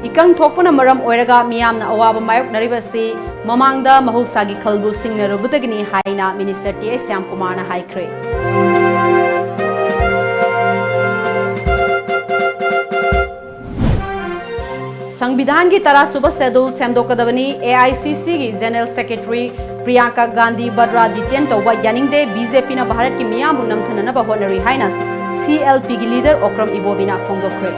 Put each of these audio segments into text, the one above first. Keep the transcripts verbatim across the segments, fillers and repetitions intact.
ꯏꯀꯪ ꯊꯣꯛꯄꯅ ꯃꯔꯝ ꯑꯣꯏꯔꯒ ꯃꯤꯌꯥꯝꯅ ꯑꯋꯥꯕ ꯃꯥꯌꯣꯛꯅꯔꯤꯕ ꯑꯁꯤ ꯃꯃꯥꯡꯗ ꯃꯍꯧꯁꯥꯒꯤ ꯈꯜꯕꯨ ꯁꯤꯡꯅꯔꯨꯕꯗꯒꯤꯅꯤ ꯍꯥꯏꯅ ꯃꯤꯅꯤꯁꯇꯔ ꯇꯤ ꯑꯦꯁ ꯁ꯭ꯌꯥꯝꯀꯨꯃꯥꯔꯅ ꯍꯥꯏꯈ꯭ꯔꯦ꯫ ꯁꯪꯕꯤꯙꯥꯟꯒꯤ ꯇꯔꯥꯁꯨꯕ ꯁꯦꯗꯨꯜ ꯁꯦꯝꯗꯣꯛꯀꯗꯕꯅꯤ꯫ ꯑꯦ ꯑꯥꯏ ꯁꯤ ꯁꯤꯒꯤ ꯖꯦꯅꯔꯦꯜ ꯁꯦꯀ꯭ꯔꯦꯇꯔꯤ ꯄ꯭ꯔꯤꯌꯥꯡꯀꯥ ꯒꯥꯟꯙꯤ ꯕꯗ꯭ꯔꯥ ꯗꯤꯇꯦꯟ ꯇꯧꯕ ꯌꯥꯅꯤꯡꯗꯦ꯫ ꯕꯤ ꯖꯦ ꯄꯤꯅ ꯚꯥꯔꯠꯀꯤ ꯃꯤꯌꯥꯝꯕꯨ ꯅꯝꯊꯅꯅꯕ ꯍꯣꯠꯅꯔꯤ ꯍꯥꯏꯅ ꯁꯤ ꯑꯦꯜ ꯄꯤꯒꯤ ꯂꯤꯗꯔ ꯑꯣꯀ꯭ꯔꯝ ꯏꯕꯣꯕꯤꯅ ꯐꯣꯡꯗꯣꯛꯈ꯭ꯔꯦ꯫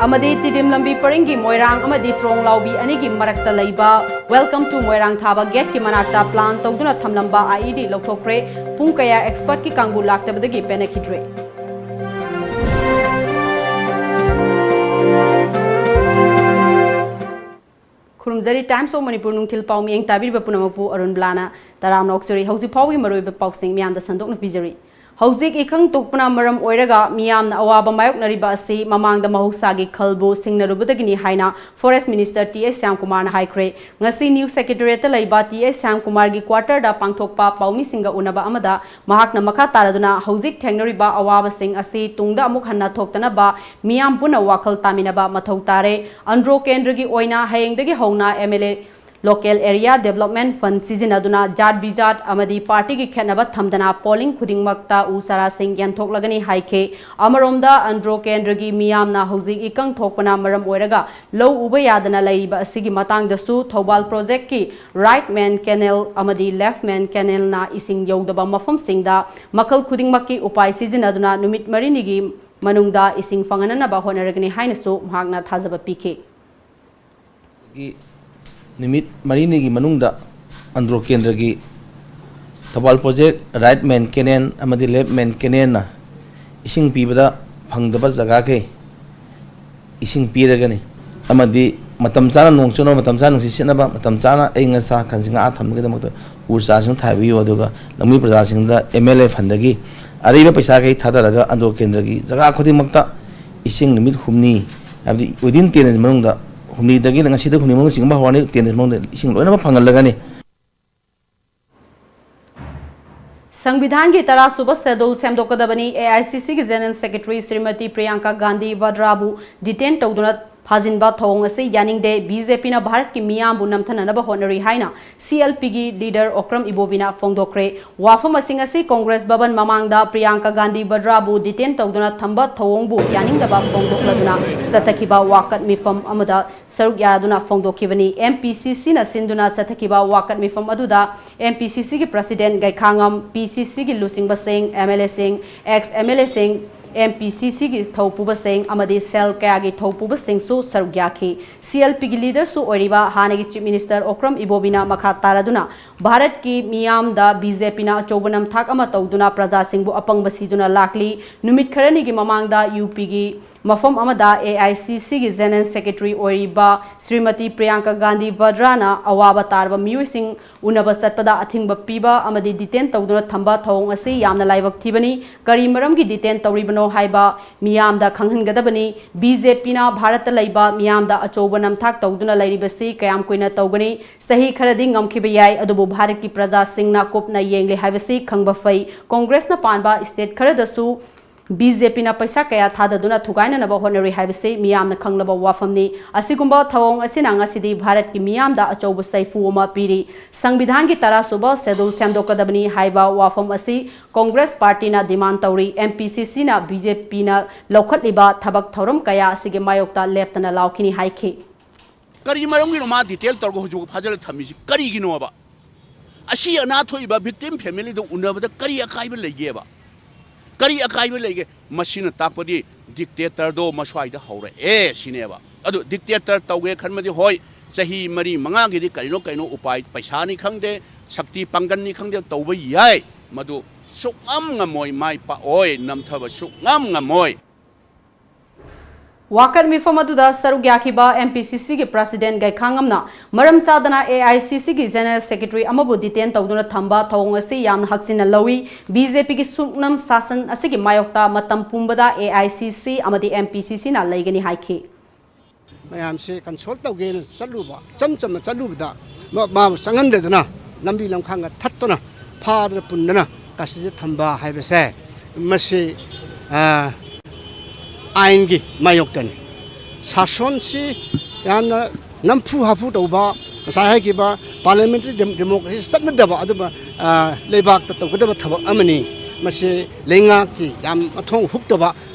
ꯑꯃꯗꯤ ꯇꯤꯗꯤꯝ ꯂꯝꯕꯤ ꯄꯔꯤꯡꯒꯤ ꯃꯣꯏꯔꯥꯡ ꯑꯃꯗꯤ ꯇ꯭ꯔꯣꯡꯂꯥꯎꯕꯤ ꯑꯅꯤꯒꯤ ꯃꯔꯛꯇ ꯂꯩꯕ Welcome to ꯃꯣꯏꯔꯥꯡ ꯊꯥꯕ ꯒꯦꯠꯀꯤ ꯃꯅꯥꯛꯇ ꯄ꯭ꯂꯥꯟ ꯇꯧꯗꯨꯅ ꯊꯝꯂꯝꯕ ꯑꯥꯏ ꯏ ꯗꯤ ꯂꯧꯊꯣꯛꯈ꯭ꯔꯦ꯫ ꯄꯨꯡ ꯀꯌꯥ ꯑꯦꯛꯁꯄꯔꯠꯀꯤ ꯀꯥꯡꯕꯨ ꯂꯥꯛꯇꯕꯗꯒꯤ ꯄꯦꯟꯅꯈꯤꯗ꯭ꯔꯦ꯫ ꯈꯨꯔꯨꯝꯖꯔꯤ Times of Manipur ꯅꯨꯡꯊꯤꯜ ꯄꯥꯎ ꯃꯤꯠꯌꯦꯡ ꯇꯥꯕꯤꯔꯤꯕ ꯄꯨꯝꯅꯃꯛꯄꯨ ꯑꯔꯨꯟ ꯕ꯭ꯂꯥꯅ ꯇꯔꯥꯝꯅ ꯑꯣꯛꯆꯔꯤ꯫ ꯍꯧꯖꯤꯛ ꯐꯥꯎꯒꯤ ꯃꯔꯨꯑꯣꯏꯕ ꯄꯥꯎꯁꯤꯡ ꯃꯤꯌꯥꯝꯗ ꯁꯟꯗꯣꯛꯅ ꯄꯤꯖꯔꯤ꯫ ꯍꯧꯖꯤꯛ ꯏꯀꯪ ꯊꯣꯛꯄꯅ ꯃꯔꯝ ꯑꯣꯏꯔꯒ ꯃꯤꯌꯥꯝꯅ ꯑꯋꯥꯕ ꯃꯥꯌꯣꯛꯅꯔꯤꯕ ꯑꯁꯤ ꯃꯃꯥꯡꯗ ꯃꯍꯧꯁꯥꯒꯤ ꯈꯜꯕꯨ ꯁꯤꯡꯅꯔꯨꯕꯗꯒꯤꯅꯤ ꯍꯥꯏꯅ ꯐꯣꯔꯦꯁ ꯃꯤꯅꯤꯁꯇꯔ ꯇꯤ ꯑꯦꯁ ꯁ꯭ꯌꯥꯝꯀꯨꯃꯥꯔꯅ ꯍꯥꯏꯈ꯭ꯔꯦ꯫ ꯉꯁꯤ ꯅ꯭ꯌꯨ ꯁꯦꯀ꯭ꯔꯦꯇꯔꯤꯌꯦꯠꯇ ꯂꯩꯕ ꯇꯤ ꯑꯦꯁ ꯁ꯭ꯌꯥꯝꯀꯨꯃꯥꯔꯒꯤ ꯀ꯭ꯋꯥꯇꯔꯗ ꯄꯥꯡꯊꯣꯛꯄ ꯄꯥꯎꯃꯤꯁꯤꯡꯒ ꯎꯅꯕ ꯑꯃꯗ ꯃꯍꯥꯛꯅ ꯃꯈꯥ ꯇꯥꯔꯗꯨꯅ ꯍꯧꯖꯤꯛ ꯊꯦꯡꯅꯔꯤꯕ ꯑꯋꯥꯕꯁꯤꯡ ꯑꯁꯤ ꯇꯨꯡꯗ ꯑꯃꯨꯛ ꯍꯟꯅ ꯊꯣꯛꯇꯅꯕ ꯃꯤꯌꯥꯝ ꯄꯨꯟꯅ ꯋꯥꯈꯜ ꯇꯥꯃꯤꯟꯅꯕ ꯃꯊꯧ ꯇꯥꯔꯦ꯫ ꯑꯟꯗ꯭ꯔꯣ ꯀꯦꯟꯗ꯭ꯔꯒꯤ ꯑꯣꯏꯅ ꯍꯌꯦꯡꯗꯒꯤ ꯍꯧꯅ M L A Local Area Development Fund ꯁꯤꯖꯤꯟꯅꯗꯨꯅ ꯖꯥꯠ ꯕꯤꯖꯥꯠ ꯑꯃꯗꯤ ꯄꯥꯔꯇꯤꯒꯤ ꯈꯦꯠꯅꯕ ꯊꯝꯗꯅ ꯄꯣꯂꯤꯡ ꯈꯨꯗꯤꯡꯃꯛꯇ ꯎ ꯆꯥꯔꯥꯁꯤꯡ ꯌꯦꯟꯊꯣꯛꯂꯒꯅꯤ ꯍꯥꯏꯈꯤ꯫ ꯑꯃꯔꯣꯝꯗ ꯑꯟꯗ꯭ꯔꯣ ꯀꯦꯟꯗ꯭ꯔꯒꯤ ꯃꯤꯌꯥꯝꯅ ꯍꯧꯖꯤꯛ ꯏꯀꯪ ꯊꯣꯛꯄꯅ ꯃꯔꯝ ꯑꯣꯏꯔꯒ ꯂꯧ ꯎꯕ ꯌꯥꯗꯅ ꯂꯩꯔꯤꯕ ꯑꯁꯤꯒꯤ ꯃꯇꯥꯡꯗꯁꯨ ꯊꯧꯕꯥꯜ ꯄ꯭ꯔꯣꯖꯦꯛꯀꯤ ꯔꯥꯏꯠ ꯃꯦꯟ ꯀꯦꯅꯦꯜ ꯑꯃꯗꯤ ꯂꯦꯐ ꯃꯦꯟ ꯀꯦꯅꯦꯜꯅ ꯏꯁꯤꯡ ꯌꯧꯗꯕ ꯃꯐꯝꯁꯤꯡꯗ ꯃꯈꯜ ꯈꯨꯗꯤꯡꯃꯛꯀꯤ ꯎꯄꯥꯏ ꯁꯤꯖꯤꯟꯅꯗꯨꯅ ꯅꯨꯃꯤꯠ ꯃꯔꯤꯅꯤꯒꯤ ꯃꯅꯨꯡꯗ ꯏꯁꯤꯡ ꯐꯪꯍꯟꯅꯅꯕ ꯍꯣꯠꯅꯔꯒꯅꯤ ꯍꯥꯏꯅꯁꯨ ꯃꯍꯥꯛꯅ ꯊꯥꯖꯕ ꯄꯤꯈꯤ꯫ ꯒꯤ ꯅꯨꯃꯤꯠ ꯃꯔꯤꯅꯤꯒꯤ ꯃꯅꯨꯡꯗ ꯑꯟꯗ꯭ꯔꯣ ꯀꯦꯟꯗ꯭ꯔꯒꯤ ꯊꯧꯕꯥꯜ ꯄ꯭ꯔꯣꯖꯦꯛ ꯔꯥꯏꯠ ꯃꯦꯟ ꯀꯦꯅꯦꯜ ꯑꯃꯗꯤ ꯂꯦꯐ ꯃꯦꯟ ꯀꯦꯅꯦꯜꯅ ꯏꯁꯤꯡ ꯄꯤꯕꯗ ꯐꯪꯗꯕ ꯖꯒꯥꯈꯩ ꯏꯁꯤꯡ ꯄꯤꯔꯒꯅꯤ꯫ ꯑꯃꯗꯤ ꯃꯇꯝ ꯆꯥꯅ ꯅꯣꯡ ꯆꯨꯅꯕ, ꯃꯇꯝ ꯆꯥꯅ ꯅꯨꯡꯁꯤꯠ ꯁꯤꯠꯅꯕ, ꯃꯇꯝ ꯆꯥꯅ ꯑꯌꯤꯡ ꯑꯁꯥ ꯈꯟꯁꯤ ꯉꯥ ꯊꯝꯕꯒꯤꯗꯃꯛꯇ ꯎ ꯆꯥꯁꯤꯡ ꯊꯥꯕꯤꯌꯨ꯫ ꯑꯗꯨꯒ ꯂꯧꯃꯤ ꯄ꯭ꯔꯖꯥꯁꯤꯡꯗ ꯑꯦꯝ ꯑꯦꯜ ꯑꯦ ꯐꯟꯗꯒꯤ ꯑꯔꯩꯕ ꯄꯩꯁꯥꯈꯩ ꯊꯥꯗꯔꯒ ꯑꯟꯗ꯭ꯔꯣ ꯀꯦꯟꯗ꯭ꯔꯒꯤ ꯖꯒꯥ ꯈꯨꯗꯤꯡꯃꯛꯇ ꯏꯁꯤꯡ ꯅꯨꯃꯤꯠ ꯍꯨꯝꯅꯤ, ꯍꯥꯏꯕꯗꯤ within ten days ꯃꯅꯨꯡꯗ, ꯍꯨꯝꯅꯤꯗꯒꯤꯅ ꯉꯁꯤꯗ ꯍꯨꯝꯅꯤ ꯃꯅꯨꯡꯗ ꯆꯤꯡꯕ ꯍꯧꯔꯅꯤ, ten days ꯃꯅꯨꯡꯗ ꯏꯁꯤꯡ ꯂꯣꯏꯅꯃꯛ ꯐꯪꯍꯜꯂꯒꯅꯤ꯫ ꯁꯪꯕꯤꯙꯥꯟꯒꯤ ꯇꯔꯥꯁꯨꯕ ꯁꯦꯗꯨꯜ ꯁꯦꯝꯗꯣꯛꯀꯗꯕꯅꯤ꯫ ꯑꯦ ꯑꯥꯏ ꯁꯤ ꯁꯤꯒꯤ ꯖꯦꯅꯔꯦꯜ ꯁꯦꯀ꯭ꯔꯦꯇꯔꯤ ꯁ꯭ꯔꯤꯃꯇꯤ ꯄ꯭ꯔꯤꯌꯥꯡꯀꯥ ꯒꯥꯟꯙꯤ ꯚꯗ꯭ꯔꯥꯕꯨ ꯗꯤꯇꯦꯟ ꯇꯧꯗꯨꯅ ꯐꯥꯖꯤꯟꯕ ꯊꯧꯑꯣꯡ ꯑꯁꯤ ꯌꯥꯅꯤꯡꯗꯦ꯫ ꯕꯤ ꯖꯦ ꯄꯤꯅ ꯚꯥꯔꯠꯀꯤ ꯃꯤꯌꯥꯝꯕꯨ ꯅꯝꯊꯅꯅꯕ ꯍꯣꯠꯅꯔꯤ ꯍꯥꯏꯅ ꯁꯤ ꯑꯦꯜ ꯄꯤꯒꯤ ꯂꯤꯗꯔ ꯑꯣꯀ꯭ꯔꯝ ꯏꯕꯣꯕꯤꯅ ꯐꯣꯡꯗꯣꯛꯈ꯭ꯔꯦ꯫ ꯋꯥꯐꯝ ꯑꯁꯤꯡ ꯑꯁꯤ ꯀꯣꯡꯒ꯭ꯔꯦꯁ ꯚꯕꯟ ꯃꯃꯥꯡꯗ ꯄ꯭ꯔꯤꯌꯥꯡꯀꯥ ꯒꯥꯟꯙꯤ ꯚꯗ꯭ꯔꯥꯕꯨ ꯗꯤꯇꯦꯟ ꯇꯧꯗꯨꯅ ꯊꯝꯕ ꯊꯧꯑꯣꯡꯕꯨ ꯌꯥꯅꯤꯡꯗꯕ ꯐꯣꯡꯗꯣꯛꯂꯗꯨꯅ ꯆꯠꯊꯈꯤꯕ ꯋꯥꯀꯠ ꯃꯤꯐꯝ ꯑꯃꯗ ꯁꯔꯨꯛ ꯌꯥꯗꯨꯅ ꯐꯣꯡꯗꯣꯛꯈꯤꯕꯅꯤ꯫ ꯑꯦꯝ ꯄꯤ ꯁꯤ ꯁꯤꯅ ꯁꯤꯟꯗꯨꯅ ꯆꯠꯊꯈꯤꯕ ꯋꯥꯀꯠ ꯃꯤꯐꯝ ꯑꯗꯨꯗ ꯑꯦꯝ ꯄꯤ ꯁꯤ ꯁꯤꯒꯤ ꯄ꯭ꯔꯁꯤꯗꯦꯟ ꯒꯩꯈꯥꯉꯝ, ꯄꯤ ꯁꯤ ꯁꯤꯒꯤ ꯂꯨꯆꯤꯡꯕꯁꯤꯡ, ꯑꯦꯝ ꯑꯦꯜ ꯑꯦꯁꯤꯡ, ꯑꯦꯛꯁ ꯑꯦꯝ ꯑꯦꯜ ꯑꯦꯁꯤꯡ, ꯑꯦꯝ ꯄꯤ ꯁꯤ ꯁꯤꯒꯤ ꯊꯧꯄꯨꯕꯁꯤꯡ ꯑꯃꯗꯤ ꯁꯦꯜ ꯀꯌꯥꯒꯤ ꯊꯧꯄꯨꯕꯁꯤꯡꯁꯨ ꯁꯔꯨꯛ ꯌꯥꯈꯤ꯫ ꯁꯤ ꯑꯦꯜ ꯄꯤꯒꯤ ꯂꯤꯗꯔꯁꯨ ꯑꯣꯏꯔꯤꯕ ꯍꯥꯟꯅꯒꯤ ꯆꯤꯐ ꯃꯤꯅꯤꯁꯇꯔ ꯑꯣꯀ꯭ꯔꯝ ꯏꯕꯣꯕꯤꯅ ꯃꯈꯥ ꯇꯥꯔꯗꯨꯅ ꯚꯥꯔꯠꯀꯤ ꯃꯤꯌꯥꯝꯗ ꯕꯤ ꯖꯦ ꯄꯤꯅ ꯑꯆꯧꯕ ꯅꯝꯊꯥꯛ ꯑꯃ ꯇꯧꯗꯨꯅ ꯄ꯭ꯔꯖꯥꯁꯤꯡꯕꯨ ꯑꯄꯪꯕ ꯁꯤꯗꯨꯅ ꯂꯥꯛꯂꯤ꯫ ꯅꯨꯃꯤꯠ ꯈꯔꯅꯤꯒꯤ ꯃꯃꯥꯡꯗ ꯌꯨ ꯄꯤꯒꯤ ꯃꯐꯝ ꯑꯃꯗ ꯑꯦ ꯑꯥꯏ ꯁꯤ ꯁꯤꯒꯤ ꯖꯦꯅꯔꯦꯜ ꯁꯦꯀ꯭ꯔꯦꯇꯔꯤ ꯑꯣꯏꯔꯤꯕ ꯁ꯭ꯔꯤꯃꯇꯤ ꯄ꯭ꯔꯤꯌꯥꯡꯀꯥ ꯒꯥꯟꯙꯤ ꯚꯗ꯭ꯔꯥꯅ ꯑꯋꯥꯕ ꯇꯥꯔꯕ ꯃꯤꯑꯣꯏꯁꯤꯡ ꯎꯅꯕ ꯆꯠꯄꯗ ꯑꯊꯤꯡꯕ ꯄꯤꯕ ꯑꯃꯗꯤ ꯗꯤꯇꯦꯟ ꯇꯧꯗꯨꯅ ꯊꯝꯕ ꯊꯧꯑꯣꯡ ꯑꯁꯤ ꯌꯥꯝꯅ ꯂꯥꯏꯕꯛ ꯊꯤꯕꯅꯤ꯫ ꯀꯔꯤ ꯃꯔꯝꯒꯤ ꯗꯤꯇꯦꯟ ꯇꯧꯔꯤꯕꯅꯣ ꯍꯥꯏꯕ ꯃꯤꯌꯥꯝꯗ ꯈꯪꯍꯟꯒꯗꯕꯅꯤ꯫ ꯕꯤ ꯖꯦ ꯄꯤꯅ ꯚꯥꯔꯠꯇ ꯂꯩꯕ ꯃꯤꯌꯥꯝꯗ ꯑꯆꯧꯕ ꯅꯝꯊꯥꯛ ꯇꯧꯗꯨꯅ ꯂꯩꯔꯤꯕꯁꯤ ꯀꯌꯥꯝ ꯀꯨꯏꯅ ꯇꯧꯒꯅꯤ? ꯆꯍꯤ ꯈꯔꯗꯤ ꯉꯝꯈꯤꯕ ꯌꯥꯏ, ꯑꯗꯨꯕꯨ ꯚꯥꯔꯠꯀꯤ ꯄ꯭ꯔꯖꯥꯁꯤꯡꯅ ꯀꯨꯞꯅ ꯌꯦꯡꯂꯤ ꯍꯥꯏꯕꯁꯤ ꯈꯪꯕ ꯐꯩ꯫ ꯀꯣꯡꯒ꯭ꯔꯦꯁꯅ ꯄꯥꯟꯕ ꯁ꯭ꯇꯦꯠ ꯈꯔꯗꯁꯨ ꯕꯤ ꯖꯦ ꯄꯤꯅ ꯄꯩꯁꯥ ꯀꯌꯥ ꯊꯥꯗꯗꯨꯅ ꯊꯨꯒꯥꯏꯅꯅꯕ ꯍꯣꯠꯅꯔꯤ ꯍꯥꯏꯕꯁꯤ ꯃꯤꯌꯥꯝꯅ ꯈꯪꯂꯕ ꯋꯥꯐꯝꯅꯤ꯫ ꯑꯁꯤꯒꯨꯝꯕ ꯊꯧꯑꯣꯡ ꯑꯁꯤꯅ ꯉꯁꯤꯗꯤ ꯚꯥꯔꯠꯀꯤ ꯃꯤꯌꯥꯝꯗ ꯑꯆꯧꯕ ꯁꯩꯐꯨ ꯑꯃ ꯄꯤꯔꯤ꯫ ꯁꯪꯕꯤꯙꯥꯟꯒꯤ ꯇꯔꯥꯁꯨꯕ ꯁꯦꯗꯨꯜ ꯁꯦꯝꯗꯣꯛꯀꯗꯕꯅꯤ ꯍꯥꯏꯕ ꯋꯥꯐꯝ ꯑꯁꯤ ꯀꯣꯡꯒ꯭ꯔꯦꯁ ꯄꯥꯔꯇꯤꯅ ꯗꯤꯃꯥꯟ ꯇꯧꯔꯤ꯫ ꯑꯦꯝ ꯄꯤ ꯁꯤ ꯁꯤꯅ ꯕꯤ ꯖꯦ ꯄꯤꯅ ꯂꯧꯈꯠꯂꯤꯕ ꯊꯕꯛ ꯊꯧꯔꯝ ꯀꯌꯥ ꯑꯁꯤꯒꯤ ꯃꯥꯌꯣꯛꯇ ꯂꯦꯞꯇꯅ ꯂꯥꯎꯈꯤꯅꯤ ꯍꯥꯏꯈꯤ꯫ ꯀꯔꯤ ꯃꯔꯝꯒꯤꯅꯣ ꯃꯥ ꯗꯤꯇꯦꯜ ꯇꯧꯔꯒ ꯍꯧꯖꯤꯛ ꯐꯥꯖꯤꯜꯂ ꯊꯝꯃꯤꯁꯤ ꯀꯔꯤꯒꯤꯅꯣꯕ? ꯑꯁꯤ ꯑꯅꯥ ꯊꯣꯛꯏꯕ ꯚꯤꯛꯇꯤꯝ ꯐꯦꯃꯤꯂꯤꯗ ꯎꯅꯕꯗ ꯀꯔꯤ ꯑꯀꯥꯏꯕ ꯂꯩꯒꯦꯕ? ꯀꯔꯤ ꯑꯀꯥꯏꯕ ꯂꯩꯒꯦ? ꯃꯁꯤꯅ ꯇꯥꯛꯄꯗꯤ ꯗꯤꯛꯇꯦꯇꯔꯗꯣ ꯃꯁ꯭ꯋꯥꯏꯗ ꯍꯧꯔꯛꯑꯦ ꯁꯤꯅꯦꯕ꯫ ꯑꯗꯨ ꯗꯤꯛꯇꯦꯇꯔ ꯇꯧꯒꯦ ꯈꯟꯕꯗꯤ ꯍꯣꯏ, ꯆꯍꯤ ꯃꯔꯤ ꯃꯉꯥꯒꯤꯗꯤ ꯀꯔꯤꯅꯣ ꯀꯩꯅꯣ ꯎꯄꯥꯏ, ꯄꯩꯁꯥꯅꯤ ꯈꯪꯗꯦ, ꯁꯛꯇꯤ ꯄꯥꯡꯒꯜꯅꯤ ꯈꯪꯗꯦ, ꯇꯧꯕ ꯌꯥꯏ꯫ ꯃꯗꯨ ꯁꯨꯛꯉꯝ ꯉꯝꯃꯣꯏ, ꯃꯥꯏ ꯄꯥꯛꯑꯣꯏ, ꯅꯝꯊꯕ ꯁꯨꯛꯉꯝ ꯉꯝꯃꯣꯏ꯫ ꯋꯥꯀꯠ ꯃꯤꯐꯝ ꯑꯗꯨꯗ ꯁꯔꯨꯛ ꯌꯥꯈꯤꯕ ꯑꯦꯝ ꯄꯤ ꯁꯤ ꯁꯤꯒꯤ ꯄ꯭ꯔꯁꯤꯗꯦꯟ ꯒꯩꯈꯥꯉꯝꯅ ꯃꯔꯝ ꯆꯥꯗꯅ ꯑꯦ ꯑꯥꯏ ꯁꯤ ꯁꯤꯒꯤ ꯖꯦꯅꯔꯦꯜ ꯁꯦꯀ꯭ꯔꯦꯇꯔꯤ ꯑꯃꯕꯨ ꯗꯤꯇꯦꯟ ꯇꯧꯗꯨꯅ ꯊꯝꯕ ꯊꯧꯑꯣꯡ ꯑꯁꯤ ꯌꯥꯝꯅ ꯍꯛꯆꯤꯟꯅ ꯂꯧꯏ꯫ ꯕꯤ ꯖꯦ ꯄꯤꯒꯤ ꯁꯨꯞꯅꯝ ꯁꯥꯁꯟ ꯑꯁꯤꯒꯤ ꯃꯥꯌꯣꯛꯇ ꯃꯇꯝ ꯄꯨꯝꯕꯗ ꯑꯦ ꯑꯥꯏ ꯁꯤ ꯁꯤ ꯑꯃꯗꯤ ꯑꯦꯝ ꯄꯤ ꯁꯤ ꯁꯤꯅ ꯂꯩꯒꯅꯤ ꯍꯥꯏꯈꯤ꯫ ꯃꯌꯥꯝꯁꯦ ꯀꯟꯁꯣꯜ ꯇꯧꯒꯦꯅ ꯆꯠꯂꯨꯕ, ꯏꯆꯝ ꯆꯝꯅ ꯆꯠꯂꯨꯕꯗ ꯃꯥꯕꯨ ꯆꯪꯍꯟꯗꯗꯅ ꯂꯝꯕꯤ ꯂꯝꯈꯥꯡꯒ ꯊꯠꯇꯅ ꯐꯥꯗꯅ ꯄꯨꯟꯗꯅ ꯑꯁꯤꯗ ꯊꯝꯕ ꯍꯥꯏꯕꯁꯦ ꯃꯁꯤ ꯑꯥꯏꯟꯒꯤ ꯃꯥꯌꯣꯛꯇꯅꯤ꯫ ꯁꯥꯁꯣꯟꯁꯤ ꯌꯥꯝꯅ ꯅꯝꯐꯨ ꯍꯥꯐꯨ ꯇꯧꯕ, ꯉꯁꯥꯏ ꯍꯥꯏꯈꯤꯕ parliamentary democracy ꯆꯠꯅꯗꯕ ꯑꯗꯨꯝꯕ ꯂꯩꯕꯥꯛꯇ ꯇꯧꯒꯗꯕ ꯊꯕꯛ ꯑꯃꯅꯤ꯫ ꯃꯁꯤ ꯂꯩꯉꯥꯛꯀꯤ ꯌꯥꯝ ꯃꯊꯣꯡ ꯍꯨꯛꯇꯕ,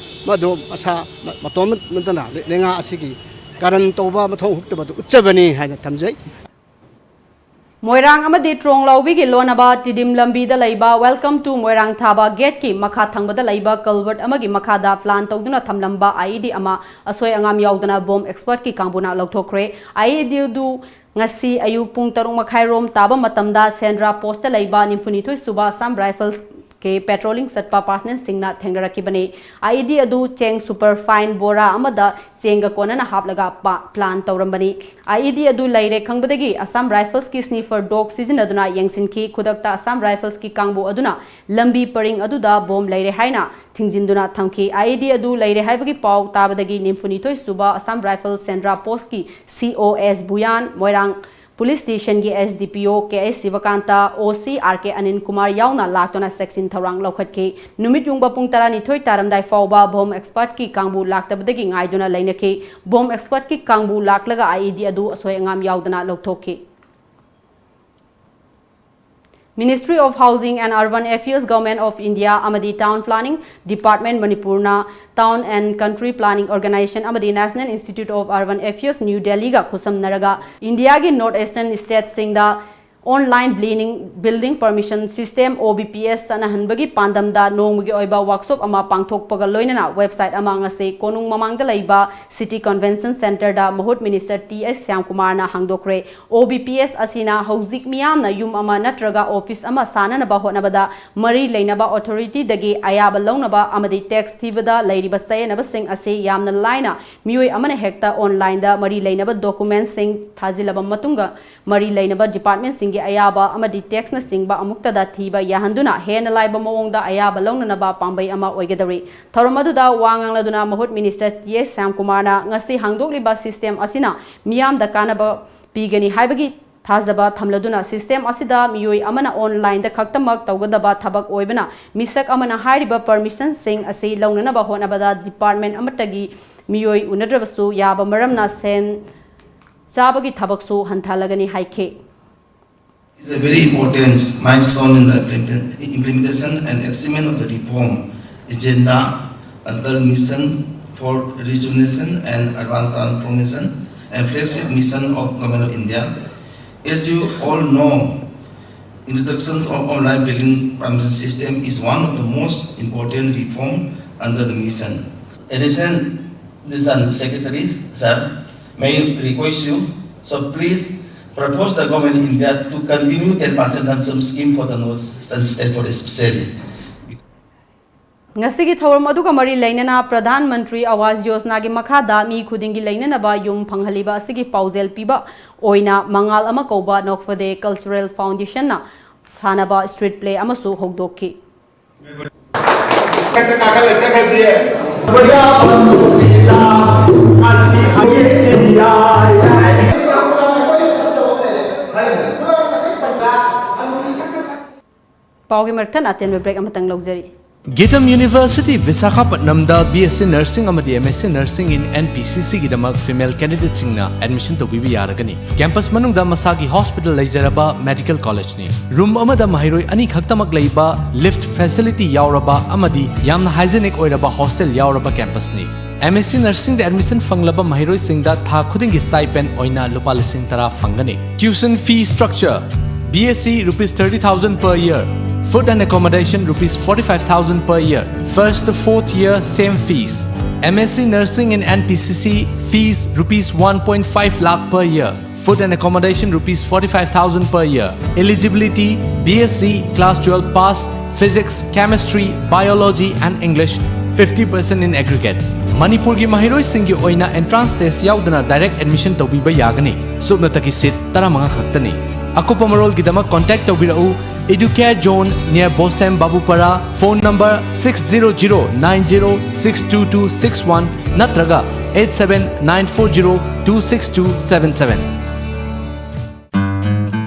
ꯃꯗꯨ ꯃꯁꯥ ꯃꯇꯣꯝ ꯅꯠꯇꯅ ꯂꯩꯉꯥꯛ ꯑꯁꯤꯒꯤ ꯀꯥꯔꯟ ꯇꯧꯕ, ꯃꯊꯣꯡ ꯍꯨꯛꯇꯕꯗꯨ ꯎꯠꯆꯕꯅꯤ ꯍꯥꯏꯅ ꯊꯝꯖꯩ꯫ ꯃꯣꯏꯔꯥꯡ ꯑꯃꯗꯤ ꯇ꯭ꯔꯣꯡꯂꯥꯎꯕꯤꯒꯤ ꯂꯣꯟꯅꯕ ꯇꯤꯗꯤꯝ ꯂꯝꯕꯤꯗ ꯂꯩꯕ Welcome to ꯃꯣꯏꯔꯥꯡ ꯊꯥꯕ ꯒꯦꯠꯀꯤ ꯃꯈꯥ ꯊꯪꯕꯗ ꯂꯩꯕ culvert ꯑꯃꯒꯤ ꯃꯈꯥꯗ plan ꯇꯧꯗꯨꯅ ꯊꯝꯂꯝꯕ IED ꯑꯃ ꯑꯁꯣꯏ ꯑꯉꯥꯝ ꯌꯥꯎꯗꯅ bomb expertꯀꯤ ꯀꯥꯡꯕꯨꯅ ꯂꯧꯊꯣꯛꯈ꯭ꯔꯦ꯫ IED ꯑꯗꯨ ꯉꯁꯤ ꯑꯌꯨꯛ ꯄꯨꯡ ꯇꯔꯨꯛ ꯃꯈꯥꯏ ꯔꯣꯝ ꯇꯥꯕ ꯃꯇꯝꯗ ꯁꯦꯟꯗ꯭ꯔꯥ ꯄꯣꯁꯇ ꯂꯩꯕ ꯅꯤꯐꯨꯅꯤꯊꯣꯏ ꯁꯨꯕ Assam Riflesꯀꯤ patrolling ꯆꯠꯄ personnelꯁꯤꯡꯅ ꯊꯦꯡꯅꯔꯛꯈꯤꯕꯅꯤ꯫ IED ꯑꯗꯨ ꯆꯦꯡ super fine ꯕꯣꯔꯥ ꯑꯃꯗ ꯆꯦꯡꯒ ꯀꯣꯟꯅꯅ ꯍꯥꯞꯂꯒ plan ꯇꯧꯔꯝꯕꯅꯤ꯫ IED ꯑꯗꯨ ꯂꯩꯔꯦ ꯈꯪꯕꯗꯒꯤ Assam Riflesꯀꯤ sniffer dog ꯁꯤꯖꯤꯟꯅꯗꯨꯅ ꯌꯦꯡꯁꯤꯟꯈꯤ꯫ ꯈꯨꯗꯛꯇ Assam Riflesꯀꯤ ꯀꯥꯡꯕꯨ ꯑꯗꯨꯅ ꯂꯝꯕꯤ ꯄꯔꯤꯡ ꯑꯗꯨꯗ bomb ꯂꯩꯔꯦ ꯍꯥꯏꯅ ꯊꯤꯡꯖꯤꯟꯗꯨꯅ ꯊꯝꯈꯤ꯫ IED ꯑꯗꯨ ꯂꯩꯔꯦ ꯍꯥꯏꯕꯒꯤ ꯄꯥꯎ ꯇꯥꯕꯗꯒꯤ ꯅꯤꯐꯨꯅꯤꯊꯣꯏ ꯁꯨꯕ Assam Rifles ꯁꯦꯟꯗ꯭ꯔꯥ ꯄꯣꯁꯀꯤ CO S ꯚꯨꯌꯥꯟ, ꯃꯣꯏꯔꯥꯡ police stationꯒꯤ SDPO K H ꯁꯤꯕꯀꯥꯟꯇ, OC R K Anil Kumar ꯌꯥꯎꯅ ꯂꯥꯛꯇꯨꯅ ꯆꯦꯛꯁꯤꯟ ꯊꯧꯔꯥꯡ ꯂꯧꯈꯠꯈꯤ꯫ ꯅꯨꯃꯤꯠ ꯌꯨꯡꯕ ꯄꯨꯡ ꯇꯔꯥꯅꯤꯊꯣꯏ ꯇꯥꯔꯝꯗꯥꯏ ꯐꯥꯎꯕ bomb expertꯀꯤ ꯀꯥꯡꯕꯨ ꯂꯥꯛꯇꯕꯗꯒꯤ ꯉꯥꯏꯗꯨꯅ ꯂꯩꯅꯈꯤ꯫ Bomb expertꯀꯤ ꯀꯥꯡꯕꯨ ꯂꯥꯛꯂꯒ IED ꯑꯗꯨ ꯑꯁꯣꯏ ꯑꯉꯥꯝ ꯌꯥꯎꯗꯅ ꯂꯧꯊꯣꯛꯈꯤ꯫ Ministry of Housing and Urban Affairs, Government of India ꯑꯃꯗꯤ Town Planning Department ꯃꯅꯤꯄꯨꯔꯅ Town and Country Planning Organisation ꯑꯃꯗꯤ National Institute of Urban Affairs, New Delhiꯒ ꯈꯨꯠꯁꯝꯅꯔꯒ ꯏꯟꯗꯤꯌꯥꯒꯤ North Eastern stateꯁꯤꯡꯗ online building permission system, OBPS ꯆꯠꯅꯍꯟꯕꯒꯤ ꯄꯥꯟꯗꯝꯗ ꯅꯣꯡꯃꯒꯤ ꯑꯣꯏꯕ workshop ꯑꯃ ꯄꯥꯡꯊꯣꯛꯄꯒ ꯂꯣꯏꯅꯅ website ꯑꯃ ꯉꯁꯤ ꯀꯣꯅꯨꯡ ꯃꯃꯥꯡꯗ ꯂꯩꯕ City Convention Centreꯗ ꯃꯍꯨꯠ Minister T S ꯁ꯭ꯌꯥꯝꯀꯨꯃꯥꯔꯅ ꯍꯥꯡꯗꯣꯛꯈ꯭ꯔꯦ꯫ OBPS ꯑꯁꯤꯅ ꯍꯧꯖꯤꯛ ꯃꯤꯌꯥꯝꯅ ꯌꯨꯝ ꯑꯃ ꯅꯠꯇ꯭ꯔꯒ office ꯑꯃ ꯁꯥꯅꯅꯕ ꯍꯣꯠꯅꯕꯗ ꯃꯔꯤ ꯂꯩꯅꯕ authorityꯗꯒꯤ ꯑꯌꯥꯕ ꯂꯧꯅꯕ ꯑꯃꯗꯤ tax ꯊꯤꯕꯗ ꯂꯩꯔꯤꯕ ꯆꯌꯦꯠꯅꯕꯁꯤꯡ ꯑꯁꯤ ꯌꯥꯝꯅ ꯂꯥꯏꯅ ꯃꯤꯑꯣꯏ ꯑꯃꯅ ꯍꯦꯛꯇ onlineꯗ ꯃꯔꯤ ꯂꯩꯅꯕ documentsꯁꯤꯡ ꯊꯥꯖꯤꯜꯂꯕ ꯃꯇꯨꯡꯗ ꯃꯔꯤ ꯂꯩꯅꯕ departmentꯁꯤꯡꯒꯤ ꯑꯌꯥꯕ ꯑꯃꯗꯤ taxꯅꯆꯤꯡꯕ ꯑꯃꯨꯛꯇꯗ ꯊꯤꯕ ꯌꯥꯍꯟꯗꯨꯅ ꯍꯦꯟꯅ ꯂꯥꯏꯕ ꯃꯑꯣꯡꯗ ꯑꯌꯥꯕ ꯂꯧꯅꯅꯕ ꯄꯥꯝꯕꯩ ꯑꯃ ꯑꯣꯏꯒꯗꯧꯔꯤ꯫ ꯊꯧꯔꯝ ꯑꯗꯨꯗ ꯋꯥ ꯉꯥꯡꯂꯗꯨꯅ ꯃꯍꯨꯠ Minister T S ꯁ꯭ꯌꯥꯝꯀꯨꯃꯥꯔꯅ ꯉꯁꯤ ꯍꯥꯡꯗꯣꯛꯂꯤꯕ system ꯑꯁꯤꯅ ꯃꯤꯌꯥꯝꯗ ꯀꯥꯟꯅꯕ ꯄꯤꯒꯅꯤ ꯍꯥꯏꯕꯒꯤ ꯊꯥꯖꯕ ꯊꯝꯂꯗꯨꯅ system ꯑꯁꯤꯗ ꯃꯤꯑꯣꯏ ꯑꯃꯅ online ꯗ ꯈꯛꯇꯃꯛ ꯇꯧꯒꯗꯕ ꯊꯕꯛ ꯑꯣꯏꯕꯅ ꯃꯤꯁꯛ ꯑꯃꯅ ꯍꯥꯏꯔꯤꯕ permission ꯁꯤꯡ ꯑꯁꯤ ꯂꯧꯅꯅꯕ ꯍꯣꯠꯅꯕꯗ department ꯑꯃꯠꯇꯒꯤ ꯃꯤꯑꯣꯏ ꯎꯅꯗ꯭ꯔꯕꯁꯨ ꯌꯥꯕ ꯃꯔꯝꯅ ꯁꯦꯟ ꯆꯥꯕꯒꯤ ꯊꯕꯛꯁꯨ ꯍꯟꯊꯍꯜꯂꯒꯅꯤ ꯍꯥꯏꯈꯤ꯫ Is a very important milestone in the implement- implementation and achievement of the reform agenda under Mission for Rejuvenation and Urban Transformation and flagship mission of Government of India. As you all know, introduction of online building permission system is one of the most important reform under the mission. Addition, Mission Secretary, sir, may I request you, so please propose the Government of India to continue ten percent lump sum scheme for the North Eastern state for especially. ꯉꯁꯤꯒꯤ ꯊꯧꯔꯝ ꯑꯗꯨꯒ ꯃꯔꯤ ꯂꯩꯅꯅ ꯄ꯭ꯔꯙꯥꯟ ꯃꯟꯇ꯭ꯔꯤ ꯑꯋꯥꯁ ꯌꯣꯖꯅꯥꯒꯤ ꯃꯈꯥꯗ ꯃꯤ ꯈꯨꯗꯤꯡꯒꯤ ꯂꯩꯅꯅꯕ ꯌꯨꯝ ꯐꯪꯍꯜꯂꯤꯕ ꯑꯁꯤꯒꯤ ꯄꯥꯎꯖꯦꯜ ꯄꯤꯕ ꯑꯣꯏꯅ ꯃꯉꯥꯜ ꯑꯃ ꯀꯧꯕ ꯅꯣꯛꯐꯗꯦ Cultural Foundation ꯅ ꯁꯥꯟꯅꯕ street play ꯑꯃꯁꯨ ꯍꯧꯗꯣꯛꯈꯤ꯫ ꯄꯥꯎꯒꯤ ꯃꯔꯛꯊꯠꯅ ꯑꯇꯦꯟꯕ break ꯑꯃꯇꯪ ꯂꯧꯖꯔꯤ꯫ ꯒꯤꯇꯝ university ꯕꯤꯁꯥꯈꯥꯄꯠꯅꯝꯗ B S C Nursing ꯑꯃꯗꯤ M S C Nursing in N P C C ꯒꯤꯗꯃꯛ female candidate ꯁꯤꯡꯅ admission ꯇꯧꯕꯤꯕ ꯌꯥꯔꯒꯅꯤ꯫ Campus ꯃꯅꯨꯡꯗ ꯃꯁꯥꯒꯤ hospital ꯂꯩꯖꯔꯕ medical college ꯅꯤ꯫ Room ꯑꯃꯗ ꯃꯍꯩꯔꯣꯏ ꯑꯅꯤ ꯈꯛꯇꯃꯛ ꯂꯩꯕ, lift facility ꯌꯥꯎꯔꯕ ꯑꯃꯗꯤ ꯌꯥꯝꯅ hygienic ꯑꯣꯏꯔꯕ hostel ꯌꯥꯎꯔꯕ campus ꯅꯤ꯫ M S C Nursing ꯗ admission ꯐꯪꯂꯕ ꯃꯍꯩꯔꯣꯏꯁꯤꯡꯗ ꯊꯥ ꯈꯨꯗꯤꯡꯒꯤ stipend ꯑꯣꯏꯅ ꯂꯨꯄꯥ ꯂꯤꯁꯤꯡ ꯇꯔꯥ ꯐꯪꯒꯅꯤ꯫ Tuition fee structure: B S C rupees thirty thousand per year, food and accommodation rupees forty-five thousand per year, first to fourth year same fees. M S C Nursing in N P C C fees rupees one point five lakh per year, food and accommodation rupees forty-five thousand per year. Eligibility: B S C class twelve pass, physics, chemistry, biology and English, fifty percent in aggregate. ꯃꯅꯤꯄꯨꯔꯒꯤ ꯃꯍꯩꯔꯣꯏꯁꯤꯡꯒꯤ ꯑꯣꯏꯅ entrance test ꯌꯥꯎꯗꯅ direct admission ꯇꯧꯕꯤꯕ ꯌꯥꯒꯅꯤ꯫ ꯁꯨꯞꯅꯇꯒꯤ seat ꯇꯔꯥꯃꯉꯥ ꯈꯛꯇꯅꯤ꯫ ꯑꯀꯨꯞꯄ ꯃꯔꯣꯜꯒꯤꯗꯃꯛ contact ꯇꯧꯕꯤꯔꯛꯎ Educare Zone near Bosem Babupara, phone number six zero zero nine zero six two two six one ꯅꯠꯇ꯭ꯔꯒ eight seven nine four zero two six two seven seven꯫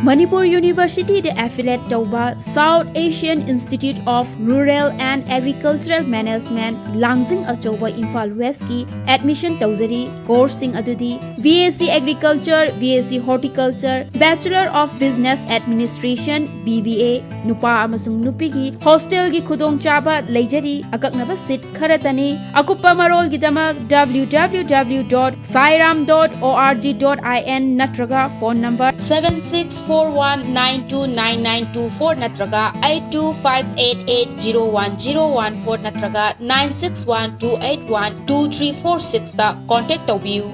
Manipur ꯌꯨꯅꯤꯚꯔꯁꯤꯇꯤꯗ ꯑꯦꯐꯤꯂꯦꯠ ꯇꯧꯕ South Asian Institute of Rural and Agricultural Management, ꯂꯥꯡꯖꯤꯡ ꯑꯆꯧꯕ, ꯏꯝꯐꯥꯜ ꯋꯦꯁꯀꯤ admission ꯇꯧꯖꯔꯤ꯫ ꯀꯣꯔꯁꯁꯤꯡ ꯑꯗꯨꯗꯤ BSc Agriculture, BSc Horticulture, Bachelor of Business Administration, BBA, ꯅꯨꯄꯥ ꯑꯃꯁꯨꯡ ꯅꯨꯄꯤꯒꯤ ꯍꯣꯁꯇꯦꯜꯒꯤ ꯈꯨꯗꯣꯡꯆꯥꯕ ꯂꯩꯖꯔꯤ꯫ ꯑꯀꯛꯅꯕ ꯁꯤꯠ ꯈꯔꯇꯅꯤ꯫ ꯑꯀꯨꯞꯄ ꯃꯔꯣꯜꯒꯤꯗꯃꯛ W W W dot sairam dot org dot in ꯅꯠꯇ꯭ꯔꯒ phone number seven six four one nine two nine nine two four ꯅꯠꯇ꯭ꯔꯒ eight two five eight eight zero one zero one four ꯅꯠꯇ꯭ꯔꯒ nine six one two eight one two three four six ꯇ contact ꯇꯧꯕꯤꯌꯨ꯫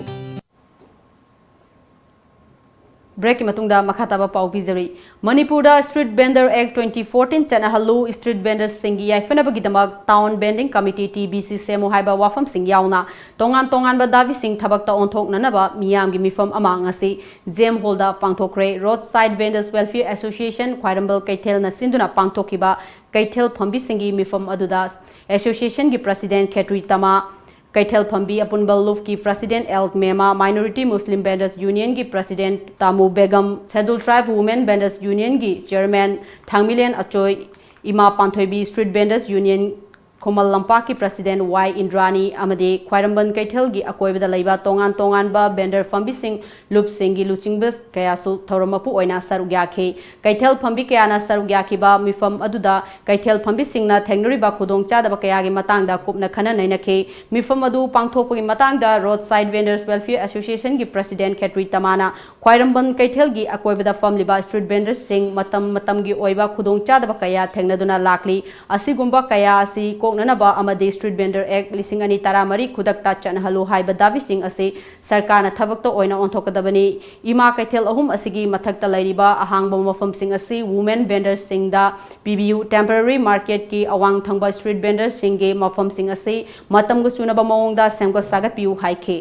ꯕ꯭ꯔꯦꯛꯀꯤ ꯃꯇꯨꯡꯗ ꯃꯈꯥ ꯇꯥꯕ ꯄꯥꯎ ꯄꯤꯖꯔꯤ꯫ ꯃꯅꯤꯄꯨꯔꯗ Street Vendor Act twenty fourteen ꯆꯠꯅꯍꯜꯂꯨ, ꯁ꯭ꯇ꯭ꯔꯤꯠ ꯚꯦꯟꯗꯔꯁꯤꯡꯒꯤ ꯌꯥꯏꯐꯅꯕꯒꯤꯗꯃꯛ ꯇꯥꯎꯟ ꯚꯦꯟꯗꯤꯡ ꯀꯃꯤꯇꯤ, TVC, ꯁꯦꯝꯃꯨ ꯍꯥꯏꯕ ꯋꯥꯐꯝꯁꯤꯡ ꯌꯥꯎꯅ ꯇꯣꯉꯥꯟ ꯇꯣꯉꯥꯟꯕ ꯗꯥꯕꯤꯁꯤꯡ ꯊꯕꯛꯇ ꯑꯣꯟꯊꯣꯛꯅꯅꯕ ꯃꯤꯌꯥꯝꯒꯤ ꯃꯤꯐꯝ ꯑꯃ ꯉꯁꯤ ꯖꯦꯝ ꯍꯣꯜꯗ ꯄꯥꯡꯊꯣꯛꯈ꯭ꯔꯦ꯫ Roadside Vendors Welfare Association ꯈ꯭ꯋꯥꯏꯔꯝꯕꯟ ꯀꯩꯊꯦꯜꯅ ꯁꯤꯟꯗꯨꯅ ꯄꯥꯡꯊꯣꯛꯈꯤꯕ ꯀꯩꯊꯦꯜ ꯐꯝꯕꯤꯁꯤꯡꯒꯤ ꯃꯤꯐꯝ ꯑꯗꯨꯗ ꯑꯦꯁꯣꯁꯤꯌꯦꯁꯟꯒꯤ ꯄ꯭ꯔꯁꯤꯗꯦꯟ ꯈꯦꯇ꯭ꯔꯤ ꯇꯃꯥ, ꯀꯩꯊꯦꯜ ꯐꯝꯕꯤ ꯑꯄꯨꯟꯕ ꯂꯨꯞꯀꯤ president L Mema, Minority Muslim Vendors Unionꯒꯤ president Tamu Begum, Scheduled Tribe Women Vendors Unionꯒꯤ ꯆꯤꯌꯔꯃꯦꯟ ꯊꯥꯡꯃꯤꯂꯦꯟ ꯑꯆꯣꯏ, ꯏꯃꯥ Panthoibi, Street Vendors Union Khuman ꯂꯝꯄꯥꯛꯀꯤ ꯄ꯭ꯔꯁꯤꯗꯦꯟ ꯋꯥꯏ ꯏꯟꯗ꯭ꯔꯥꯅꯤ ꯑꯃꯗꯤ ꯈ꯭ꯋꯥꯏꯔꯝꯕꯟ ꯀꯩꯊꯦꯜꯒꯤ ꯑꯀꯣꯏꯕꯗ ꯂꯩꯕ ꯇꯣꯉꯥꯟ ꯇꯣꯉꯥꯟꯕ ꯚꯦꯟꯗꯔ ꯐꯝꯕꯤꯁꯤꯡ, ꯂꯨꯞꯁꯤꯡꯒꯤ ꯂꯨꯆꯤꯡꯕ ꯀꯌꯥꯁꯨ ꯊꯧꯔꯝ ꯃꯄꯨ ꯑꯣꯏꯅ ꯁꯔꯨꯛ ꯌꯥꯈꯤ꯫ ꯀꯩꯊꯦꯜ ꯐꯝꯕꯤ ꯀꯌꯥꯅ ꯁꯔꯨꯛ ꯌꯥꯈꯤꯕ ꯃꯤꯐꯝ ꯑꯗꯨꯗ ꯀꯩꯊꯦꯜ ꯐꯝꯕꯤꯁꯤꯡꯅ ꯊꯦꯡꯅꯔꯤꯕ ꯈꯨꯗꯣꯡꯆꯥꯗꯕ ꯀꯌꯥꯒꯤ ꯃꯇꯥꯡꯗ ꯀꯨꯞꯅ ꯈꯟꯅ ꯅꯩꯅꯈꯤ꯫ ꯃꯤꯐꯝ ꯑꯗꯨ ꯄꯥꯡꯊꯣꯛꯄꯒꯤ ꯃꯇꯥꯡꯗ Roadside Vendors Welfare Associationꯒꯤ ꯄ꯭ꯔꯁꯤꯗꯦꯟ ꯈꯦꯇ꯭ꯔꯤ ꯇꯃꯥꯅ ꯈ꯭ꯋꯥꯏꯔꯝꯕꯟ ꯀꯩꯊꯦꯜꯒꯤ ꯑꯀꯣꯏꯕꯗ ꯐꯝꯂꯤꯕ ꯁ꯭ꯇ꯭ꯔꯤꯠ ꯚꯦꯟꯗꯔꯁꯤꯡ ꯃꯇꯝ ꯃꯇꯝꯒꯤ ꯑꯣꯏꯕ ꯈꯨꯗꯣꯡꯆꯥꯗꯕ ꯀꯌꯥ ꯊꯦꯡꯅꯗꯨꯅ ꯂꯥꯛꯂꯤ꯫ ꯑꯁꯤꯒꯨꯝꯕ ꯀꯌꯥ ꯑꯁꯤ ꯀꯣꯛꯅꯅꯕ ꯑꯃꯗꯤ Street Vendor Act ꯂꯤꯁꯤꯡ ꯑꯅꯤ ꯇꯔꯥꯃꯔꯤ ꯈꯨꯗꯛꯇ ꯆꯠꯅꯍꯜꯂꯨ ꯍꯥꯏꯕ ꯗꯥꯕꯤꯁꯤꯡ ꯑꯁꯤ ꯁꯔꯀꯥꯔꯅ ꯊꯕꯛꯇ ꯑꯣꯏꯅ ꯑꯣꯟꯊꯣꯛꯀꯗꯕꯅꯤ꯫ ꯏꯃꯥ ꯀꯩꯊꯦꯜ ꯑꯍꯨꯝ ꯑꯁꯤꯒꯤ ꯃꯊꯛꯇ ꯂꯩꯔꯤꯕ ꯑꯍꯥꯡꯕ ꯃꯐꯝꯁꯤꯡ ꯑꯁꯤ ꯋꯨꯃꯦꯟ ꯚꯦꯟꯗꯔꯁꯤꯡꯗ ꯄꯤꯕꯤꯌꯨ꯫ Temporary marketꯀꯤ ꯑꯋꯥꯡ ꯊꯪꯕ ꯁ꯭ꯇ꯭ꯔꯤꯠ ꯚꯦꯟꯗꯔꯁꯤꯡꯒꯤ ꯃꯐꯝꯁꯤꯡ ꯑꯁꯤ ꯃꯇꯝꯒ ꯆꯨꯅꯕ ꯃꯑꯣꯡꯗ ꯁꯦꯝꯒꯠ ꯁꯥꯒꯠꯄꯤꯌꯨ ꯍꯥꯏꯈꯤ꯫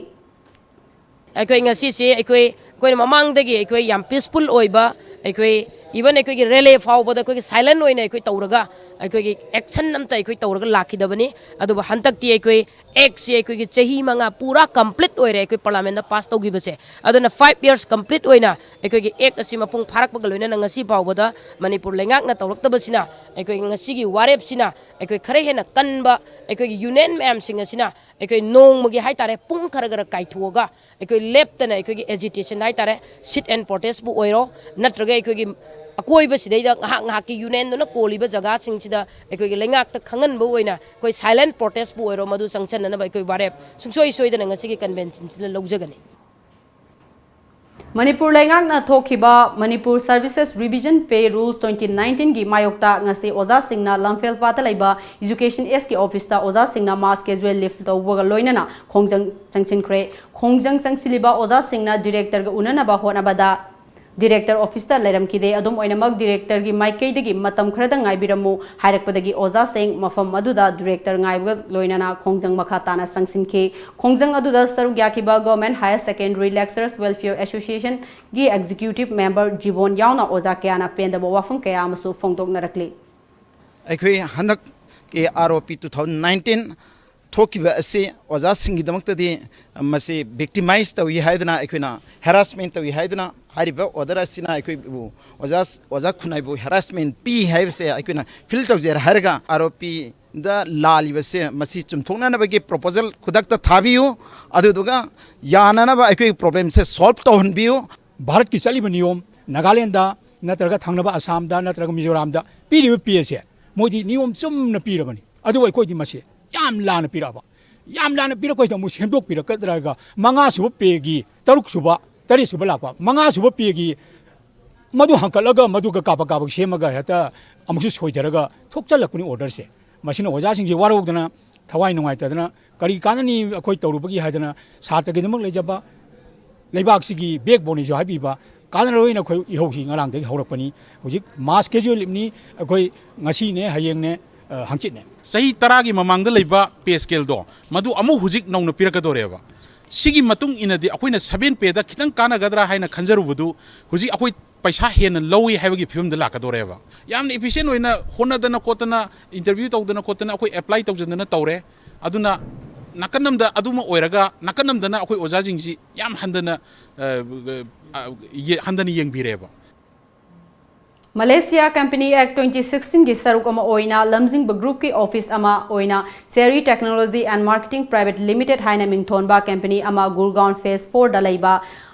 ꯑꯩꯈꯣꯏ ꯉꯁꯤꯁꯦ ꯑꯩꯈꯣꯏ, ꯑꯩꯈꯣꯏꯅ ꯃꯃꯥꯡꯗꯒꯤ ꯑꯩꯈꯣꯏ ꯌꯥꯝ ꯄꯤꯁꯐꯨꯜ ꯑꯣꯏꯕ, ꯑꯩꯈꯣꯏ Even ꯑꯩꯈꯣꯏꯒꯤ ꯔꯦꯂꯦ ꯐꯥꯎꯕꯗ ꯑꯩꯈꯣꯏꯒꯤ ꯁꯥꯏꯂꯦꯟ ꯑꯣꯏꯅ ꯑꯩꯈꯣꯏ ꯇꯧꯔꯒ, ꯑꯩꯈꯣꯏꯒꯤ ꯑꯦꯛꯁꯟ ꯑꯝꯇ ꯑꯩꯈꯣꯏ ꯇꯧꯔꯒ ꯂꯥꯛꯈꯤꯗꯕꯅꯤ꯫ ꯑꯗꯨꯕꯨ ꯍꯟꯗꯛꯇꯤ ꯑꯩꯈꯣꯏ ꯑꯦꯛꯁꯤ ꯑꯩꯈꯣꯏꯒꯤ ꯆꯍꯤ ꯃꯉꯥ ꯄꯨꯔꯥ ꯀꯝꯄ꯭ꯂꯤꯠ ꯑꯣꯏꯔꯦ ꯑꯩꯈꯣꯏ ꯄꯥꯔꯂꯥꯃꯦꯟꯗ ꯄꯥꯁ ꯇꯧꯈꯤꯕꯁꯦ꯫ ꯑꯗꯨꯅ ꯐꯥꯏꯚ ꯌꯔꯁ ꯀꯝꯄ꯭ꯂꯤꯠ ꯑꯣꯏꯅ ꯑꯩꯈꯣꯏꯒꯤ ꯑꯦꯛ ꯑꯁꯤ ꯃꯄꯨꯡ ꯐꯥꯔꯛꯄꯒ ꯂꯣꯏꯅꯅ ꯉꯁꯤ ꯐꯥꯎꯕꯗ ꯃꯅꯤꯄꯨꯔ ꯂꯩꯉꯥꯛꯅ ꯇꯧꯔꯛꯇꯕꯁꯤꯅ, ꯑꯩꯈꯣꯏ ꯉꯁꯤꯒꯤ ꯋꯥꯔꯦꯞꯁꯤꯅ ꯑꯩꯈꯣꯏ ꯈꯔ ꯍꯦꯟꯅ ꯀꯟꯕ ꯑꯩꯈꯣꯏꯒꯤ ꯌꯨꯅꯤꯌꯟ ꯃꯌꯥꯝꯁꯤꯡ ꯑꯁꯤꯅ ꯑꯩꯈꯣꯏ ꯅꯣꯡꯃꯒꯤ ꯍꯥꯏꯇꯥꯔꯦ, ꯄꯨꯡ ꯈꯔ ꯈꯔ ꯀꯥꯏꯊꯣꯛꯑꯒ ꯑꯩꯈꯣꯏ ꯂꯦꯞꯇꯅ ꯑꯩꯈꯣꯏꯒꯤ ꯑꯦꯖꯤꯇꯦꯁꯟ ꯍꯥꯏꯇꯥꯔꯦ, ꯁꯤꯠ ꯑꯦꯟ ꯄ꯭ꯔꯣꯇꯦꯁꯄꯨ ꯑꯣꯏꯔꯣ, ꯅꯠꯇ꯭ꯔꯒ ꯑꯩꯈꯣꯏꯒꯤ ꯑꯀꯣꯏꯕꯁꯤꯗꯩꯗ ꯉꯥꯏꯍꯥꯛ ꯉꯥꯏꯍꯥꯛꯀꯤ ꯌꯨꯅꯤꯌꯟꯗꯨꯅ ꯀꯣꯜꯂꯤꯕ ꯖꯒꯥꯁꯤꯡꯁꯤꯗ ꯑꯩꯈꯣꯏꯒꯤ ꯂꯩꯉꯥꯛꯇ ꯈꯪꯍꯟꯕ ꯑꯣꯏꯅ ꯑꯩꯈꯣꯏ ꯁꯥꯏꯂꯦꯟ ꯄ꯭ꯔꯣꯇꯦꯁꯄꯨ ꯑꯣꯏꯔꯣ, ꯃꯗꯨ ꯆꯪꯁꯟꯅꯅꯕ ꯑꯩꯈꯣꯏ ꯋꯥꯔꯦꯞ ꯁꯨꯡꯁꯣꯏ ꯁꯣꯏꯗꯅ ꯉꯁꯤꯒꯤ ꯀꯟꯚꯦꯟꯁꯟꯁꯤꯗ ꯂꯧꯖꯒꯅꯤ꯫ ꯃꯅꯤꯄꯨꯔ ꯂꯩꯉꯥꯛꯅ ꯊꯣꯛꯈꯤꯕ Manipur Services Revision Pay Rules twenty nineteenꯒꯤ ꯃꯥꯌꯣꯛꯇ ꯉꯁꯤ ꯑꯣꯖꯥꯁꯤꯡꯅ ꯂꯝꯐꯦꯜꯄꯥꯠꯇ ꯂꯩꯕ Education Sꯀꯤ ꯑꯣꯐꯤꯁꯇ ꯑꯣꯖꯥꯁꯤꯡꯅ mass casual leave ꯇꯧꯕꯒ ꯂꯣꯏꯅꯅ ꯈꯣꯡꯖꯪ ꯆꯪꯁꯤꯟꯈ꯭ꯔꯦ꯫ ꯈꯣꯡꯖꯪ ꯆꯪꯁꯤꯜꯂꯤꯕ ꯑꯣꯖꯥꯁꯤꯡꯅ ꯗꯤꯔꯦꯛꯇꯔꯒ ꯎꯅꯅꯕ ꯍꯣꯠꯅꯕꯗ ꯗꯤꯔꯦꯛꯇꯔ ꯑꯣꯐꯤꯁꯇ ꯂꯩꯔꯝꯈꯤꯗꯦ꯫ ꯑꯗꯨꯝ ꯑꯣꯏꯅꯃꯛ, ꯗꯤꯔꯦꯛꯇꯔꯒꯤ ꯃꯥꯏꯀꯩꯗꯒꯤ "ꯃꯇꯝ ꯈꯔꯗꯪ ꯉꯥꯏꯕꯤꯔꯝꯃꯨ" ꯍꯥꯏꯔꯛꯄꯗꯒꯤ ꯑꯣꯖꯥꯁꯤꯡ ꯃꯐꯝ ꯑꯗꯨꯗ ꯗꯤꯔꯦꯛꯇꯔ ꯉꯥꯏꯕꯒ ꯂꯣꯏꯅꯅ ꯈꯣꯡꯖꯪ ꯃꯈꯥ ꯇꯥꯅ ꯆꯪꯁꯤꯟꯈꯤ꯫ ꯈꯣꯡꯖꯪ ꯑꯗꯨꯗ ꯁꯔꯨꯛ ꯌꯥꯈꯤꯕ Government Higher Secondary Lecturers Welfare Associationꯒꯤ executive member ꯖꯤꯕꯣꯟ ꯌꯥꯎꯅ ꯑꯣꯖꯥ ꯀꯌꯥꯅ ꯄꯦꯟꯗꯕ ꯋꯥꯐꯝ ꯀꯌꯥ ꯑꯃꯁꯨ ꯐꯣꯡꯗꯣꯛꯅꯔꯛꯂꯤ꯫ ꯑꯩꯈꯣꯏ ꯍꯟꯗꯛꯀꯤ R O P two thousand nineteen ꯊꯣꯛꯈꯤꯕ ꯑꯁꯤ ꯑꯣꯖꯥꯁꯤꯡꯒꯤꯗꯃꯛꯇꯗꯤ ꯃꯁꯤ victimize ꯇꯧꯏ ꯍꯥꯏꯗꯨꯅ, ꯑꯩꯈꯣꯏꯅ harassment ꯇꯧꯏ ꯍꯥꯏꯗꯨꯅ, ꯍꯥꯏꯔꯤꯕ order ꯑꯁꯤꯅ ꯑꯩꯈꯣꯏꯕꯨ ꯑꯣꯖꯥ, ꯑꯣꯖꯥ ꯈꯨꯟꯅꯥꯏꯕꯨ harassment ꯄꯤ ꯍꯥꯏꯕꯁꯦ ꯑꯩꯈꯣꯏꯅ feel ꯇꯧꯖꯩ ꯍꯥꯏꯔꯒ, R O P ꯗ ꯂꯥꯜꯂꯤꯕꯁꯦ ꯃꯁꯤ ꯆꯨꯝꯊꯣꯛꯅꯅꯕꯒꯤ proposal ꯈꯨꯗꯛꯇ ꯊꯥꯕꯤꯌꯨ, ꯑꯗꯨꯗꯨꯒ ꯌꯥꯅꯅꯕ ꯑꯩꯈꯣꯏꯒꯤ problemꯁꯦ solve ꯇꯧꯍꯟꯕꯤꯌꯨ꯫ ꯚꯥꯔꯠꯀꯤ ꯆꯠꯂꯤꯕ ꯅꯤꯌꯣꯝ, ꯅꯥꯒꯥꯂꯦꯟꯗ ꯅꯠꯇ꯭ꯔꯒ ꯊꯪꯅꯕ ꯑꯁꯥꯝꯗ ꯅꯠꯇ꯭ꯔꯒ ꯃꯤꯖꯣꯔꯥꯝꯗ ꯄꯤꯔꯤꯕ pay ꯑꯁꯦ ꯃꯣꯏꯗꯤ ꯅꯤꯌꯣꯝ ꯆꯨꯝꯅ ꯄꯤꯔꯕꯅꯤ, ꯑꯗꯨꯕꯨ ꯑꯩꯈꯣꯏꯗꯤ ꯃꯁꯤ ꯌꯥꯝ ꯂꯥꯟꯅ ꯄꯤꯔꯛꯑꯕ꯫ ꯌꯥꯝ ꯂꯥꯟꯅ ꯄꯤꯔꯛꯄꯁꯤꯗ ꯑꯃꯨꯛ ꯁꯦꯝꯗꯣꯛꯄꯤꯔꯛꯀꯗ꯭ꯔꯒ, ꯃꯉꯥꯁꯨꯕ payꯒꯤ, ꯇꯔꯨꯛꯁꯨꯕ, ꯇꯔꯦꯠꯁꯨꯕ ꯂꯥꯛꯄ, ꯃꯉꯥꯁꯨꯕ payꯒꯤ ꯃꯗꯨ ꯍꯪꯀꯠꯂꯒ ꯃꯗꯨꯒ ꯀꯥꯕꯛ ꯀꯥꯕꯛ ꯁꯦꯝꯃꯒ ꯍꯦꯛꯇ ꯑꯃꯨꯛꯁꯨ ꯁꯣꯏꯊꯔꯒ ꯊꯣꯛꯆꯜꯂꯛꯄꯅꯤ orderꯁꯦ꯫ ꯃꯁꯤꯅ ꯑꯣꯖꯥꯁꯤꯡꯁꯦ ꯋꯥꯔꯧꯗꯅ, ꯊꯋꯥꯏ ꯅꯨꯡꯉꯥꯏꯇꯗꯅ, ꯀꯔꯤ ꯀꯥꯟꯅꯅꯤ ꯑꯩꯈꯣꯏ ꯇꯧꯔꯨꯕꯒꯤ ꯍꯥꯏꯗꯅ, ꯁꯥꯇ꯭ꯔꯒꯤꯗꯃꯛ ꯂꯩꯖꯕ ꯂꯩꯕꯥꯛꯁꯤꯒꯤ backboneꯅꯤꯁꯨ ꯍꯥꯏꯕꯤꯕ, ꯀꯥꯟꯅꯔꯣꯏꯅ ꯑꯩꯈꯣꯏ ꯏꯍꯧꯁꯤ ꯉꯔꯥꯡꯗꯒꯤ ꯍꯧꯔꯛꯄꯅꯤ꯫ ꯍꯧꯖꯤꯛ mass casual leaveꯅꯤ, ꯑꯩꯈꯣꯏ ꯉꯁꯤꯅꯦ, ꯍꯌꯦꯡꯅꯦ, ꯑ, ꯍꯪꯆꯤꯠꯅꯦ꯫ ꯆꯍꯤ ꯇꯔꯥꯒꯤ ꯃꯃꯥꯡꯗ ꯂꯩꯕ pay scaleꯗꯣ, ꯃꯗꯨ ꯑꯃꯨꯛ ꯍꯧꯖꯤꯛ ꯅꯧꯅ ꯄꯤꯔꯛꯀꯗꯣꯔꯦꯕ꯫ ꯁꯤꯒꯤ ꯃꯇꯨꯡ ꯏꯟꯅꯗꯤ ꯑꯩꯈꯣꯏꯅ ꯁꯚꯦꯟ ꯄꯦꯗ ꯈꯤꯇꯪ ꯀꯥꯟꯅꯒꯗ꯭ꯔꯥ ꯍꯥꯏꯅ ꯈꯟꯖꯔꯨꯕꯗꯨ ꯍꯧꯖꯤꯛ ꯑꯩꯈꯣꯏ ꯄꯩꯁꯥ ꯍꯦꯟꯅ ꯂꯧꯏ ꯍꯥꯏꯕꯒꯤ ꯐꯤꯕꯝꯗ ꯂꯥꯛꯀꯗꯧꯔꯦꯕ꯫ ꯌꯥꯝꯅ ꯏꯐꯤꯁꯤꯌꯦꯟ ꯑꯣꯏꯅ ꯍꯣꯠꯅꯗꯅ ꯈꯣꯠꯇꯅ, ꯏꯟꯇꯔꯚ꯭ꯌꯨ ꯇꯧꯗꯅ ꯈꯣꯠꯇꯅ ꯑꯩꯈꯣꯏ ꯑꯦꯄ꯭ꯂꯥꯏ ꯇꯧꯖꯗꯅ ꯇꯧꯔꯦ꯫ ꯑꯗꯨꯅ ꯅꯥꯀꯟ ꯑꯃꯗ ꯑꯗꯨꯃ ꯑꯣꯏꯔꯒ, ꯅꯥꯀꯟ ꯑꯃꯗꯅ ꯑꯩꯈꯣꯏ ꯑꯣꯖꯥꯁꯤꯡꯁꯤ ꯌꯥꯝ ꯍꯟꯊꯅ, ꯑ, ꯑ, ꯌꯦ-, ꯍꯟꯊꯅ ꯌꯦꯡꯕꯤꯔꯦꯕ꯫ Malaysia Company Act twenty sixteen ꯒꯤ ꯁꯔꯨꯛ ꯑꯃ ꯑꯣꯏꯅ ꯂꯝꯖꯤꯡꯕ ꯒ꯭ꯔꯨꯞꯀꯤ ꯑꯣꯐꯤꯁ ꯑꯃ ꯑꯣꯏꯅ Cherry Technology and Marketing Private Limited ꯍꯥꯏꯅ ꯃꯤꯡꯊꯣꯟꯕ ꯀꯝꯄꯅꯤ ꯑꯃ ꯒꯨꯔꯒꯥꯎꯟ ꯐꯦꯖ ꯐꯣꯔꯗ ꯂꯩꯕ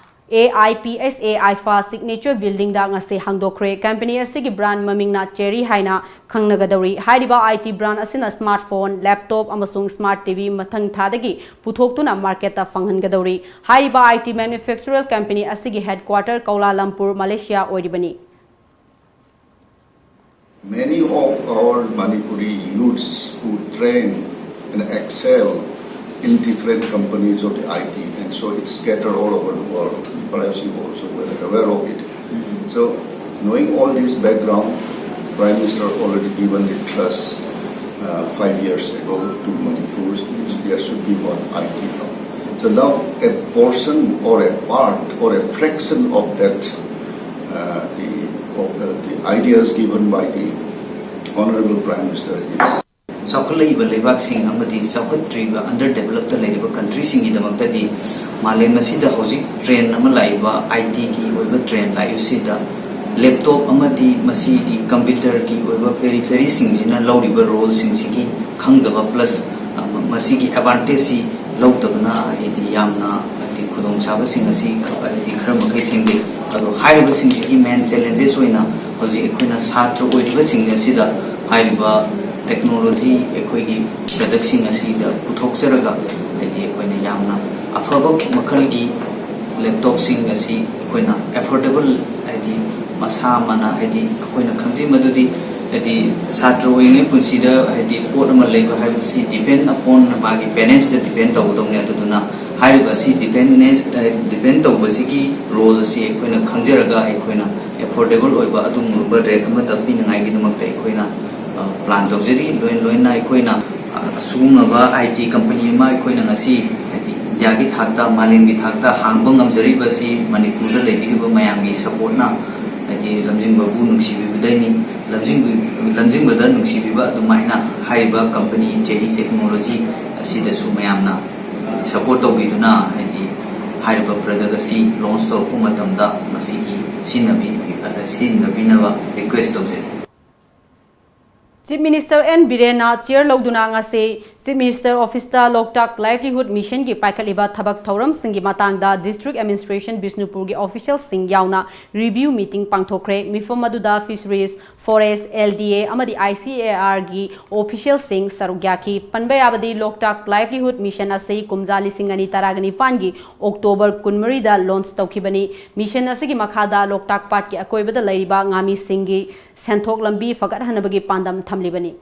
A I P S A IFA Signature Building ꯗ ꯉꯁꯤ ꯍꯥꯡꯗꯣꯛꯈ꯭ꯔꯦ꯫ ꯀꯝꯄꯅꯤ ꯑꯁꯤꯒꯤ ꯕ꯭ꯔꯥꯟꯗ ꯃꯃꯤꯡꯅ ꯆꯦꯔꯤ ꯍꯥꯏꯅ ꯈꯪꯅꯒꯗꯧꯔꯤ꯫ ꯍꯥꯏꯔꯤꯕ I T brand ꯑꯁꯤꯅ ꯁ꯭ꯃꯥꯔꯠꯐꯣꯟ, ꯂꯦꯞꯇꯣꯞ ꯑꯃꯁꯨꯡ ꯁ꯭ꯃꯥꯔꯠ ꯇꯤ ꯚꯤ ꯃꯊꯪ ꯊꯥꯗꯒꯤ ꯄꯨꯊꯣꯛꯇꯨꯅ ꯃꯥꯔꯀꯦꯠꯇ ꯐꯪꯍꯟꯒꯗꯧꯔꯤ꯫ ꯍꯥꯏꯔꯤꯕ I T manufacturer ꯀꯝꯄꯅꯤ ꯑꯁꯤꯒꯤ ꯍꯦꯗꯀ꯭ꯋꯥꯇꯔ ꯀꯧꯂꯥꯂꯝꯄꯨꯔ, ꯃꯂꯦꯁꯤꯌꯥ ꯑꯣꯏꯔꯤꯕꯅꯤ꯫ Many of our Manipuri youths who train and excel in different companies of the I T, and so it's scattered all over the world. Perhaps you also were aware of it. So, knowing all this background, Prime Minister already given the trust uh, five years ago to Manipur. There should be one I T hub. So now a portion or a part or a fraction of that, uh, the, of the, the ideas given by the Honorable Prime Minister is ꯆꯥꯎꯈꯠꯂꯛꯏꯕ ꯂꯩꯕꯥꯛꯁꯤꯡ ꯑꯃꯗꯤ ꯆꯥꯎꯈꯠꯇ꯭ꯔꯤꯕ, under developed ꯂꯩꯔꯤꯕ ꯀꯟꯇ꯭ꯔꯤꯁꯤꯡꯒꯤꯗꯃꯛꯇꯗꯤ ꯃꯥꯂꯦꯝ ꯑꯁꯤꯗ ꯍꯧꯖꯤꯛ train ꯑꯃ ꯂꯥꯛꯏꯕ, ꯑꯥꯏ ꯇꯤꯒꯤ ꯑꯣꯏꯕ train ꯂꯥꯛꯏꯕꯁꯤꯗ laptop ꯑꯃꯗꯤ ꯃꯁꯤꯒꯤ ꯀꯝꯄ꯭ꯌꯨꯇꯔꯒꯤ ꯑꯣꯏꯕ ꯄꯦꯔꯤꯐꯦꯔꯤꯁꯤꯡꯁꯤꯅ ꯂꯧꯔꯤꯕ ꯔꯣꯜꯁꯤꯡꯁꯤꯒꯤ ꯈꯪꯗꯕ, ꯄ꯭ꯂꯁ ꯃꯁꯤꯒꯤ ꯑꯦꯗꯚꯥꯟꯇꯦꯖꯁꯤ ꯂꯧꯗꯕꯅ ꯍꯥꯏꯗꯤ ꯌꯥꯝꯅ ꯍꯥꯏꯗꯤ ꯈꯨꯗꯣꯡꯆꯥꯕꯁꯤꯡ ꯑꯁꯤ ꯍꯥꯏꯗꯤ ꯈꯔ ꯃꯈꯩ ꯊꯦꯡꯅꯩ꯫ ꯑꯗꯣ ꯍꯥꯏꯔꯤꯕꯁꯤꯡꯁꯤꯒꯤ ꯃꯦꯟ ꯆꯦꯂꯦꯟꯖꯦꯁ ꯑꯣꯏꯅ ꯍꯧꯖꯤꯛ ꯑꯩꯈꯣꯏꯅ ꯁꯥꯇ꯭ꯔ ꯑꯣꯏꯔꯤꯕꯁꯤꯡ ꯑꯁꯤꯗ ꯍꯥꯏꯔꯤꯕ ꯇꯦꯛꯅꯣꯂꯣꯖꯤ ꯑꯩꯈꯣꯏꯒꯤ ꯄ꯭ꯔꯗꯛꯁꯤꯡ ꯑꯁꯤꯗ ꯄꯨꯊꯣꯛꯆꯔꯒ ꯍꯥꯏꯗꯤ ꯑꯩꯈꯣꯏꯅ ꯌꯥꯝꯅ ꯑꯐꯕ ꯃꯈꯜꯒꯤ ꯂꯦꯞꯇꯣꯞꯁꯤꯡ ꯑꯁꯤ ꯑꯩꯈꯣꯏꯅ ꯑꯦꯐꯣꯔꯗꯦꯕꯜ ꯍꯥꯏꯗꯤ ꯃꯁꯥ ꯃꯅ ꯍꯥꯏꯗꯤ ꯑꯩꯈꯣꯏꯅ ꯈꯪꯖꯩ ꯃꯗꯨꯗꯤ ꯍꯥꯏꯗꯤ ꯁꯥꯇ꯭ꯔ ꯑꯣꯏꯔꯤꯉꯩ ꯄꯨꯟꯁꯤꯗ ꯍꯥꯏꯗꯤ ꯄꯣꯠ ꯑꯃ ꯂꯩꯕ ꯍꯥꯏꯕꯁꯤ depend upon ꯃꯥꯒꯤ ꯄꯦꯔꯦꯟꯁꯇ depend ꯇꯧꯒꯗꯧꯅꯤ꯫ ꯑꯗꯨꯗꯨꯅ ꯍꯥꯏꯔꯤꯕ ꯑꯁꯤ dependence depend ꯇꯧꯕꯁꯤꯒꯤ ꯔꯣꯜ ꯑꯁꯤ ꯑꯩꯈꯣꯏꯅ ꯈꯪꯖꯔꯒ ꯑꯩꯈꯣꯏꯅ ꯑꯦꯐꯣꯔꯗꯦꯕꯜ ꯑꯣꯏꯕ ꯑꯗꯨꯒꯨꯝꯂꯕ ꯔꯦꯠ ꯑꯃꯗ ꯄꯤꯅꯉꯥꯏꯒꯤꯗꯃꯛꯇ ꯑꯩꯈꯣꯏꯅ ꯄ꯭ꯂꯥꯟ ꯇꯧꯖꯔꯤ꯫ ꯂꯣꯏ ꯂꯣꯏꯅ ꯑꯩꯈꯣꯏꯅ ꯑꯁꯤꯒꯨꯝꯂꯕ ꯑꯥꯏ ꯇꯤ ꯀꯝꯄꯅꯤ ꯑꯃ ꯑꯩꯈꯣꯏꯅ ꯉꯁꯤ ꯍꯥꯏꯗꯤ ꯏꯟꯗꯤꯌꯥꯒꯤ ꯊꯥꯛꯇ, ꯃꯥꯂꯦꯝꯒꯤ ꯊꯥꯛꯇ ꯍꯥꯡꯕ ꯉꯝꯖꯔꯤꯕꯁꯤ ꯃꯅꯤꯄꯨꯔꯗ ꯂꯩꯕꯤꯔꯤꯕ ꯃꯌꯥꯝꯒꯤ ꯁꯄꯣꯔꯠꯅ, ꯍꯥꯏꯗꯤ ꯂꯝꯖꯤꯡꯕꯕꯨ ꯅꯨꯡꯁꯤꯕꯤꯕꯗꯩꯅꯤ꯫ ꯂꯝꯖꯤꯡꯕꯤ-, ꯂꯝꯖꯤꯡꯕꯗ ꯅꯨꯡꯁꯤꯕꯤꯕ ꯑꯗꯨꯃꯥꯏꯅ ꯍꯥꯏꯔꯤꯕ ꯀꯝꯄꯅꯤ ꯖꯦ ꯗꯤ ꯇꯦꯛꯅꯣꯂꯣꯖꯤ ꯑꯁꯤꯗꯁꯨ ꯃꯌꯥꯝꯅ ꯁꯄꯣꯔꯠ ꯇꯧꯕꯤꯗꯨꯅ, ꯍꯥꯏꯗꯤ ꯍꯥꯏꯔꯤꯕ ꯄ꯭ꯔꯗꯛ ꯑꯁꯤ ꯂꯣꯟꯁ ꯇꯧꯔꯛꯄ ꯃꯇꯝꯗ ꯃꯁꯤꯒꯤ ꯁꯤꯖꯤꯟꯅꯕꯤ-, ꯁꯤꯖꯤꯟꯅꯕꯤꯅꯕ ꯔꯤꯀ꯭ꯋꯦꯁ ꯇꯧꯖꯔꯤ꯫ ꯆꯤꯐ ꯃꯤꯅꯤꯁꯇꯔ ꯑꯦꯟ ꯕꯤꯔꯦꯟꯅ ꯆꯤꯌꯔ ꯂꯧꯗꯨꯅ ꯉꯁꯤ ꯆꯤꯐ ꯃꯤꯅꯤꯁꯇꯔ ꯑꯣꯐꯤꯁꯇ ꯂꯣꯛꯇꯥꯛ ꯂꯥꯏꯚꯂꯤꯍꯨꯗ ꯃꯤꯁꯟꯒꯤ ꯄꯥꯏꯈꯠꯂꯤꯕ ꯊꯕꯛ ꯊꯧꯔꯝꯁꯤꯡꯒꯤ ꯃꯇꯥꯡꯗ ꯗꯤꯁꯇ꯭ꯔꯤꯛ ꯑꯦꯗꯃꯤꯅꯤꯁꯇ꯭ꯔꯦꯁꯟ ꯕꯤꯁꯅꯨꯄꯨꯔꯒꯤ ꯑꯣꯐꯤꯁꯤꯌꯦꯜꯁꯤꯡ ꯌꯥꯎꯅ ꯔꯤꯚꯤꯌꯨ ꯃꯤꯇꯤꯡ ꯄꯥꯡꯊꯣꯛꯈ꯭ꯔꯦ꯫ ꯃꯤꯐꯝ ꯑꯗꯨꯗ ꯐꯤꯁꯔꯤꯖ, ꯐꯣꯔꯦꯁ, ꯑꯦꯜ ꯗꯤ ꯑꯦ ꯑꯃꯗꯤ ꯑꯥꯏ ꯁꯤ ꯑꯦ ꯑꯥꯔꯒꯤ ꯑꯣꯐꯤꯁꯤꯌꯦꯜꯁꯤꯡ ꯁꯔꯨꯛ ꯌꯥꯈꯤ꯫ ꯄꯟꯕ ꯌꯥꯕꯗꯤ, ꯂꯣꯛꯇꯥꯛ ꯂꯥꯏꯚꯂꯤꯍꯨꯗ ꯃꯤꯁꯟ ꯑꯁꯤ ꯀꯨꯝꯖꯥ ꯂꯤꯁꯤꯡ ꯑꯅꯤ ꯇꯔꯥꯒ ꯅꯤꯄꯥꯟꯒꯤ ꯑꯣꯛꯇꯣꯕꯔ ꯀꯨꯟꯃꯔꯤꯗ ꯂꯣꯟꯁ ꯇꯧꯈꯤꯕꯅꯤ꯫ ꯃꯤꯁꯟ ꯑꯁꯤꯒꯤ ꯃꯈꯥꯗ ꯂꯣꯛꯇꯥꯛ ꯄꯥꯠꯀꯤ ꯑꯀꯣꯏꯕꯗ ꯂꯩꯔꯤꯕ ꯉꯥꯃꯤꯁꯤꯡꯒꯤ ꯁꯦꯟꯊꯣꯛ ꯂꯝꯕꯤ ꯐꯒꯠꯍꯟꯅꯕꯒꯤ ꯄꯥꯟꯗꯝ ꯊꯝꯂꯤꯕꯅꯤ꯫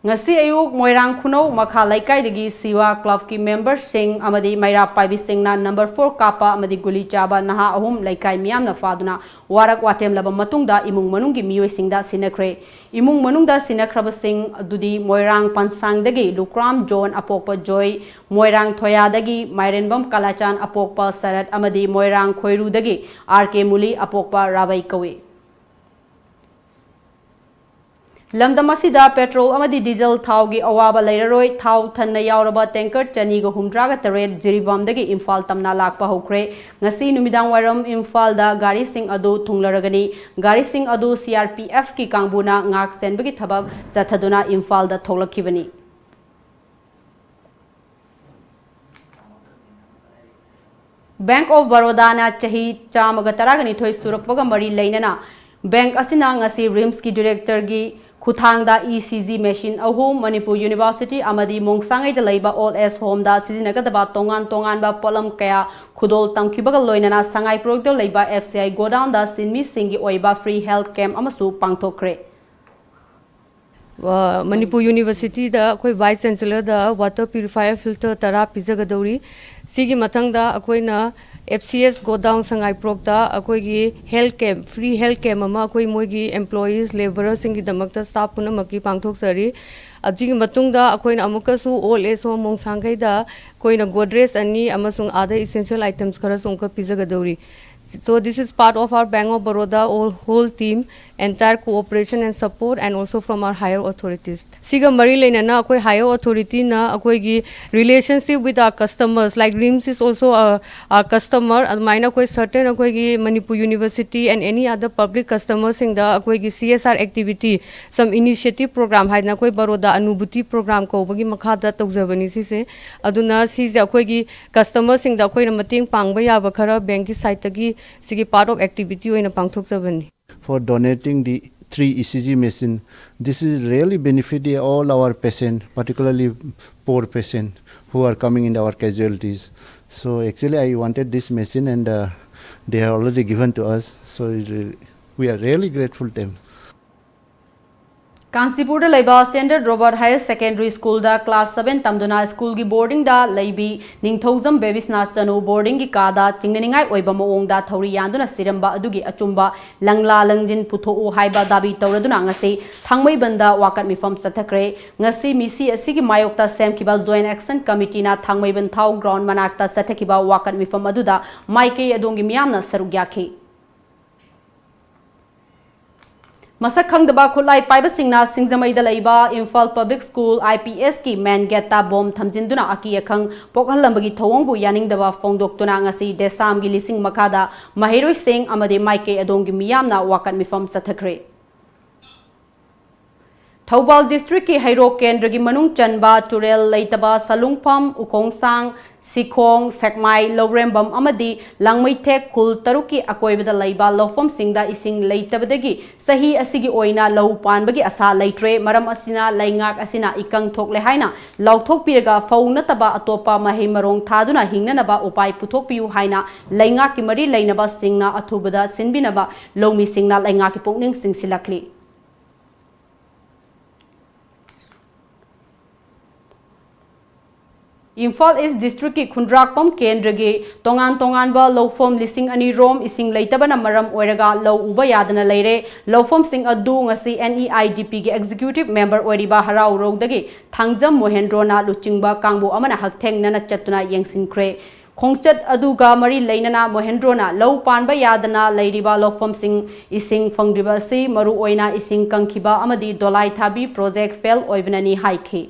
ꯉꯁꯤ ꯑꯌꯨꯛ ꯃꯣꯏꯔꯥꯡ ꯈꯨꯅꯧ ꯃꯈꯥ ꯂꯩꯀꯥꯏꯗꯒꯤ ꯁꯤꯋꯥ ꯀ꯭ꯂꯕꯀꯤ ꯃꯦꯝꯕꯔꯁꯤꯡ ꯑꯃꯗꯤ ꯃꯩꯔꯥ ꯄꯥꯏꯕꯤꯁꯤꯡꯅ ꯅꯝꯕꯔ ꯐꯣꯔ ꯀꯥꯞꯄ ꯑꯃꯗꯤ ꯒꯨꯂꯤ ꯆꯥꯕ ꯅꯍꯥ ꯑꯍꯨꯝ ꯂꯩꯀꯥꯏ ꯃꯤꯌꯥꯝꯅ ꯐꯥꯗꯨꯅ ꯋꯥꯔꯛ ꯋꯥꯇꯦꯝꯂꯕ ꯃꯇꯨꯡꯗ ꯏꯃꯨꯡ ꯃꯅꯨꯡꯒꯤ ꯃꯤꯑꯣꯏꯁꯤꯡꯗ ꯁꯤꯟꯅꯈ꯭ꯔꯦ꯫ ꯏꯃꯨꯡ ꯃꯅꯨꯡꯗ ꯁꯤꯟꯅꯈ꯭ꯔꯕꯁꯤꯡ ꯑꯗꯨꯗꯤ ꯃꯣꯏꯔꯥꯡ ꯄꯟꯁꯥꯡꯗꯒꯤ ꯂꯨꯀ꯭ꯔꯥꯝ ꯖꯣꯟ ꯑꯄꯣꯛꯄ ꯖꯣꯏ, ꯃꯣꯏꯔꯥꯡ ꯊꯣꯌꯥꯗꯒꯤ ꯃꯥꯏꯔꯦꯟꯕꯝ ꯀꯂꯥꯆꯥꯟ ꯑꯄꯣꯛꯄ ꯁꯔꯠ ꯑꯃꯗꯤ ꯃꯣꯏꯔꯥꯡ ꯈꯣꯏꯔꯨꯗꯒꯤ ꯑꯥꯔ ꯀꯦ ꯃꯨꯂꯤ ꯑꯄꯣꯛꯄ ꯔꯥꯕꯩ ꯀꯧꯏ꯫ ꯂꯝꯗꯝ ꯑꯁꯤꯗ ꯄꯦꯇ꯭ꯔꯣꯜ ꯑꯃꯗꯤ ꯗꯤꯖꯜ ꯊꯥꯎꯒꯤ ꯑꯋꯥꯕ ꯂꯩꯔꯔꯣꯏ꯫ ꯊꯥꯎ ꯊꯟꯅ ꯌꯥꯎꯔꯕ ꯇꯦꯡꯀꯔ ꯆꯅꯤꯒ ꯍꯨꯝꯗ꯭ꯔꯥꯒ ꯇꯔꯦꯠ ꯖꯤꯔꯤꯕꯥꯝꯗꯒꯤ ꯏꯝꯐꯥꯜ ꯇꯝꯅ ꯂꯥꯛꯄ ꯍꯧꯈ꯭ꯔꯦ꯫ ꯉꯁꯤ ꯅꯨꯃꯤꯗꯥꯡ ꯋꯥꯏꯔꯝ ꯏꯝꯐꯥꯜꯗ ꯒꯥꯔꯤꯁꯤꯡ ꯑꯗꯨ ꯊꯨꯡꯂꯔꯒꯅꯤ꯫ ꯒꯥꯔꯤꯁꯤꯡ ꯑꯗꯨ ꯁꯤ ꯑꯥꯔ ꯄꯤ ꯑꯦꯐꯀꯤ ꯀꯥꯡꯕꯨꯅ ꯉꯥꯛ ꯁꯦꯟꯕꯒꯤ ꯊꯕꯛ ꯆꯠꯊꯗꯨꯅ ꯏꯝꯐꯥꯜꯗ ꯊꯣꯛꯂꯛꯈꯤꯕꯅꯤ꯫ ꯕꯦꯡꯛ ꯑꯣꯐ ꯕꯔꯣꯗꯥꯅ ꯆꯍꯤ ꯆꯥꯝꯃꯒ ꯇꯔꯥꯒ ꯅꯤꯊꯣꯏ ꯁꯨꯔꯛꯄꯒ ꯃꯔꯤ ꯂꯩꯅꯅ ꯕꯦꯡꯛ ꯑꯁꯤꯅ ꯉꯁꯤ ꯔꯤꯝꯁꯀꯤ ꯗꯤꯔꯦꯛꯇꯔꯒꯤ ꯈꯨꯠꯊꯥꯡꯗ ꯏ ꯁꯤ ꯖꯤ ꯃꯦꯁꯤꯟ ꯑꯍꯨꯝ, ꯃꯅꯤꯄꯨꯔ ꯌꯨꯅꯤꯚꯔꯁꯤꯇꯤ ꯑꯃꯗꯤ ꯃꯣꯡꯁꯥꯡꯉꯩꯗ ꯂꯩꯕ ꯑꯣꯜ ꯑꯦꯖ ꯍꯣꯝꯗ ꯁꯤꯖꯤꯟꯅꯒꯗꯕ ꯇꯣꯉꯥꯟ ꯇꯣꯉꯥꯟꯕ ꯄꯣꯠꯂꯝ ꯀꯌꯥ ꯈꯨꯗꯣꯜ ꯇꯝꯈꯤꯕꯒ ꯂꯣꯏꯅꯅ ꯁꯉꯥꯏ ꯄ꯭ꯔꯣꯖꯦꯛꯇ ꯂꯩꯕ ꯑꯦꯐ ꯁꯤ ꯑꯥꯏ ꯒꯣꯗꯥꯎꯟꯗ ꯁꯤꯟꯃꯤꯁꯤꯡꯒꯤ ꯑꯣꯏꯕ ꯐ꯭ꯔꯤ ꯍꯦꯜꯊ ꯀꯦꯝꯞ ꯑꯃꯁꯨ ꯄꯥꯡꯊꯣꯛꯈ꯭ꯔꯦ꯫ ꯑ, ꯃꯅꯤꯄꯨꯔ ꯌꯨꯅꯤꯚꯔꯁꯤꯇꯤꯗ ꯑꯩꯈꯣꯏ ꯚꯥꯏꯁ ꯆꯦꯟꯁꯦꯂꯔꯗ ꯋꯥꯇꯔ ꯄ꯭ꯌꯨꯔꯤꯐꯥꯏꯌꯔ ꯐꯤꯜꯇꯔ ꯇꯔꯥ ꯄꯤꯖꯒꯗꯧꯔꯤ꯫ ꯁꯤꯒꯤ ꯃꯊꯪꯗ ꯑꯩꯈꯣꯏꯅ F C S ꯒꯣꯗꯥꯎꯟ ꯁꯉꯥꯏꯄ꯭ꯔꯣꯛꯇ ꯑꯩꯈꯣꯏꯒꯤ health camp, free health camp ꯑꯃ ꯑꯩꯈꯣꯏ ꯃꯣꯏꯒꯤ ꯑꯦꯝꯄ꯭ꯂꯣꯌꯤꯁ, ꯂꯦꯕꯔꯔꯁꯤꯡꯒꯤꯗꯃꯛꯇ ꯁ꯭ꯇꯥꯐ ꯄꯨꯝꯅꯃꯛꯀꯤ ꯄꯥꯡꯊꯣꯛꯆꯔꯤ꯫ ꯑꯁꯤꯒꯤ ꯃꯇꯨꯡꯗ ꯑꯩꯈꯣꯏꯅ ꯑꯃꯨꯛꯀꯁꯨ ꯑꯣꯜ ꯑꯦꯖ ꯍꯣꯝ ꯃꯣꯡꯁꯥꯡꯈꯩꯗ ꯑꯩꯈꯣꯏꯅ ꯒꯣꯗ꯭ꯔꯦꯖ ꯑꯅꯤ ꯑꯃꯁꯨꯡ other essential items ꯈꯔꯁꯨ ꯑꯃꯨꯛꯀ ꯄꯤꯖꯒꯗꯧꯔꯤ꯫ So this is part of our Bank of Baroda all, whole team, entire cooperation and support, and also from our higher authorities. ꯁꯤꯒ ꯃꯔꯤ ꯂꯩꯅꯅ ꯑꯩꯈꯣꯏ higher authorityꯅ ꯑꯩꯈꯣꯏꯒꯤ relationship with our customers, like RIMS is also a, a customer, ꯑꯗꯨꯃꯥꯏꯅ ꯑꯩꯈꯣꯏ certain ꯑꯩꯈꯣꯏꯒꯤ Manipur university and any other public customerꯁꯤꯡꯗ ꯑꯩꯈꯣꯏꯒꯤ C S R activity, some initiative program ꯍꯥꯏꯗꯅ ꯑꯩꯈꯣꯏ ꯕꯔꯣꯗꯥ ꯑꯅꯨꯚꯨꯇꯤ program ꯀꯧꯕꯒꯤ ꯃꯈꯥꯗ ꯇꯧꯖꯕꯅꯤ ꯁꯤꯁꯦ꯫ ꯑꯗꯨꯅ ꯁꯤꯁꯦ ꯑꯩꯈꯣꯏꯒꯤ ꯀꯁꯇꯃꯔꯁꯤꯡꯗ ꯑꯩꯈꯣꯏꯅ ꯃꯇꯦꯡ ꯄꯥꯡꯕ ꯌꯥꯕ ꯈꯔ ꯕꯦꯡꯛꯀꯤ ꯁꯥꯏꯠꯇꯒꯤ ꯁꯤꯒꯤ part of activity ꯑꯣꯏꯅ ꯄꯥꯡꯊꯣꯛꯆꯕꯅꯤ꯫ For donating the three E C G machine. This will really benefit all our patient, particularly poor patient who are coming in our casualties. So actually, I wanted this machine and, uh, they have already given to us. So it re-, we are really grateful to them. ꯀꯥꯟꯆꯤꯄꯨꯔꯗ ꯂꯩꯕ standard Robert higher secondary ꯁ꯭ꯀꯨꯜꯗ class seven ꯇꯝꯗꯨꯅ ꯁ꯭ꯀꯨꯜꯒꯤ ꯕꯣꯔꯗꯤꯡꯗ ꯂꯩꯕꯤ ꯅꯤꯡꯊꯧꯖꯝ ꯕꯦꯕꯤꯁꯅꯥꯊ ꯆꯅꯨ ꯕꯣꯔꯗꯤꯡꯒꯤ ꯀꯥꯗ ꯆꯤꯡꯅꯅꯤꯡꯉꯥꯏ ꯑꯣꯏꯕ ꯃꯑꯣꯡꯗ ꯊꯧꯔꯤ ꯌꯥꯟꯗꯨꯅ ꯁꯤꯔꯝꯕ ꯑꯗꯨꯒꯤ ꯑꯆꯨꯝꯕ ꯂꯪꯂꯥ ꯂꯪꯖꯤꯟ ꯄꯨꯊꯣꯛꯎ ꯍꯥꯏꯕ ꯗꯥꯕꯤ ꯇꯧꯔꯗꯨꯅ ꯉꯁꯤ ꯊꯥꯡꯃꯩꯕꯟꯗ ꯋꯥꯀꯠ ꯃꯤꯐꯝ ꯆꯠꯊꯈ꯭ꯔꯦ꯫ ꯉꯁꯤ ꯃꯤꯁꯤ ꯑꯁꯤꯒꯤ ꯃꯥꯌꯣꯛꯇ ꯁꯦꯝꯈꯤꯕ ꯖꯣꯏꯟꯠ ꯑꯦꯛꯁꯟ ꯀꯃꯤꯇꯤꯅ ꯊꯥꯡꯃꯩꯕꯟ ꯊꯥꯎ ꯒ꯭ꯔꯥꯎꯟ ꯃꯅꯥꯛꯇ ꯆꯠꯊꯈꯤꯕ ꯋꯥꯀꯠ ꯃꯤꯐꯝ ꯑꯗꯨꯗ ꯃꯥꯏꯀꯩ ꯑꯗꯣꯝꯒꯤ ꯃꯤꯌꯥꯝꯅ ꯁꯔꯨꯛ ꯌꯥꯈꯤ꯫ ꯃꯁꯛ ꯈꯪꯗꯕ ꯈꯨꯠꯂꯥꯏ ꯄꯥꯏꯕꯁꯤꯡꯅ ꯁꯤꯡꯖꯃꯩꯗ ꯂꯩꯕ Imphal public school I P Sꯀꯤ ꯃꯦꯟ ꯒꯦꯠꯇ ꯕꯣꯝ ꯊꯝꯖꯤꯟꯗꯨꯅ ꯑꯀꯤ ꯑꯈꯪ ꯄꯣꯛꯍꯜꯂꯝꯕꯒꯤ ꯊꯧꯑꯣꯡꯕꯨ ꯌꯥꯅꯤꯡꯗꯕ ꯐꯣꯡꯗꯣꯛꯇꯨꯅ ꯉꯁꯤ ꯗꯦꯁꯥꯝꯒꯤ ꯂꯤꯁꯤꯡ ꯃꯈꯥꯗ ꯃꯍꯩꯔꯣꯏꯁꯤꯡ ꯑꯃꯗꯤ ꯃꯥꯏꯀꯩ ꯑꯗꯣꯝꯒꯤ ꯃꯤꯌꯥꯝꯅ ꯋꯥꯀꯠ ꯃꯤꯐꯝ ꯆꯠꯊꯈ꯭ꯔꯦ꯫ ꯊꯧꯕꯥꯜ ꯗꯤꯁꯇ꯭ꯔꯤꯛꯀꯤ ꯍꯩꯔꯣꯛ ꯀꯦꯟꯗ꯭ꯔꯒꯤ ꯃꯅꯨꯡ ꯆꯟꯕ ꯇꯨꯔꯦꯜ ꯂꯩꯇꯕ ꯁꯂꯨꯡꯐꯝ, ꯎꯈꯣꯡꯁꯥꯡ, ꯁꯤꯈꯣꯡ, ꯁꯦꯛꯃꯥꯏ, ꯂꯧꯔꯦꯝꯕꯝ ꯑꯃꯗꯤ ꯂꯥꯡꯃꯩꯊꯦꯛ ꯈꯨꯜ ꯇꯔꯨꯛꯀꯤ ꯑꯀꯣꯏꯕꯗ ꯂꯩꯕ ꯂꯧꯐꯝꯁꯤꯡꯗ ꯏꯁꯤꯡ ꯂꯩꯇꯕꯗꯒꯤ ꯆꯍꯤ ꯑꯁꯤꯒꯤ ꯑꯣꯏꯅ ꯂꯧ ꯄꯥꯟꯕꯒꯤ ꯑꯁꯥ ꯂꯩꯇ꯭ꯔꯦ꯫ ꯃꯔꯝ ꯑꯁꯤꯅ ꯂꯩꯉꯥꯛ ꯑꯁꯤꯅ ꯏꯀꯪ ꯊꯣꯛꯂꯦ ꯍꯥꯏꯅ ꯂꯥꯎꯊꯣꯛꯄꯤꯔꯒ ꯐꯧ ꯅꯠꯇꯕ ꯑꯇꯣꯞꯄ ꯃꯍꯩ ꯃꯔꯣꯡ ꯊꯥꯗꯨꯅ ꯍꯤꯡꯅꯅꯕ ꯎꯄꯥꯏ ꯄꯨꯊꯣꯛꯄꯤꯌꯨ ꯍꯥꯏꯅ ꯂꯩꯉꯥꯛꯀꯤ ꯃꯔꯤ ꯂꯩꯅꯕꯁꯤꯡꯅ ꯑꯊꯨꯕꯗ ꯁꯤꯟꯕꯤꯅꯕ ꯂꯧꯃꯤꯁꯤꯡꯅ ꯂꯩꯉꯥꯛꯀꯤ ꯄꯨꯛꯅꯤꯡ ꯆꯤꯡꯁꯤꯜꯂꯛꯂꯤ꯫ ꯏꯝꯐꯥꯜ ꯏꯁ ꯗꯤꯁꯇ꯭ꯔꯤꯛꯀꯤ ꯈꯨꯟꯗ꯭ꯔꯥꯛꯄꯝ ꯀꯦꯟꯗ꯭ꯔꯒꯤ ꯇꯣꯉꯥꯟ ꯇꯣꯉꯥꯟꯕ ꯂꯧꯐꯝ ꯂꯤꯁꯤꯡ ꯑꯅꯤ ꯔꯣꯝ ꯏꯁꯤꯡ ꯂꯩꯇꯕꯅ ꯃꯔꯝ ꯑꯣꯏꯔꯒ ꯂꯧ ꯎꯕ ꯌꯥꯗꯅ ꯂꯩꯔꯦ꯫ ꯂꯧꯐꯝꯁꯤꯡ ꯑꯗꯨ ꯉꯁꯤ N E I D P ꯒꯤ executive member ꯑꯣꯏꯔꯤꯕ ꯍꯔꯥꯎꯔꯧꯗꯒꯤ ꯊꯥꯡꯖꯝ ꯃꯣꯍꯦꯟꯗ꯭ꯔꯣꯅ ꯂꯨꯆꯤꯡꯕ ꯀꯥꯡꯕꯨ ꯑꯃꯅ ꯍꯛꯊꯦꯡꯅꯅ ꯆꯠꯇꯨꯅ ꯌꯦꯡꯁꯤꯟꯈ꯭ꯔꯦ꯫ ꯈꯣꯡꯆꯠ ꯑꯗꯨꯒ ꯃꯔꯤ ꯂꯩꯅꯅ ꯃꯣꯍꯦꯟꯗ꯭ꯔꯣꯅ ꯂꯧ ꯄꯥꯟꯕ ꯌꯥꯗꯅ ꯂꯩꯔꯤꯕ ꯂꯧꯐꯝꯁꯤꯡ ꯏꯁꯤꯡ ꯐꯪꯗ꯭ꯔꯤꯕ ꯑꯁꯤ ꯃꯔꯨꯑꯣꯏꯅ ꯏꯁꯤꯡ ꯀꯪꯈꯤꯕ ꯑꯃꯗꯤ ꯗꯣꯂꯥꯏ ꯊꯥꯕꯤ project fail ꯑꯣꯏꯕꯅꯅꯤ ꯍꯥꯏꯈꯤ꯫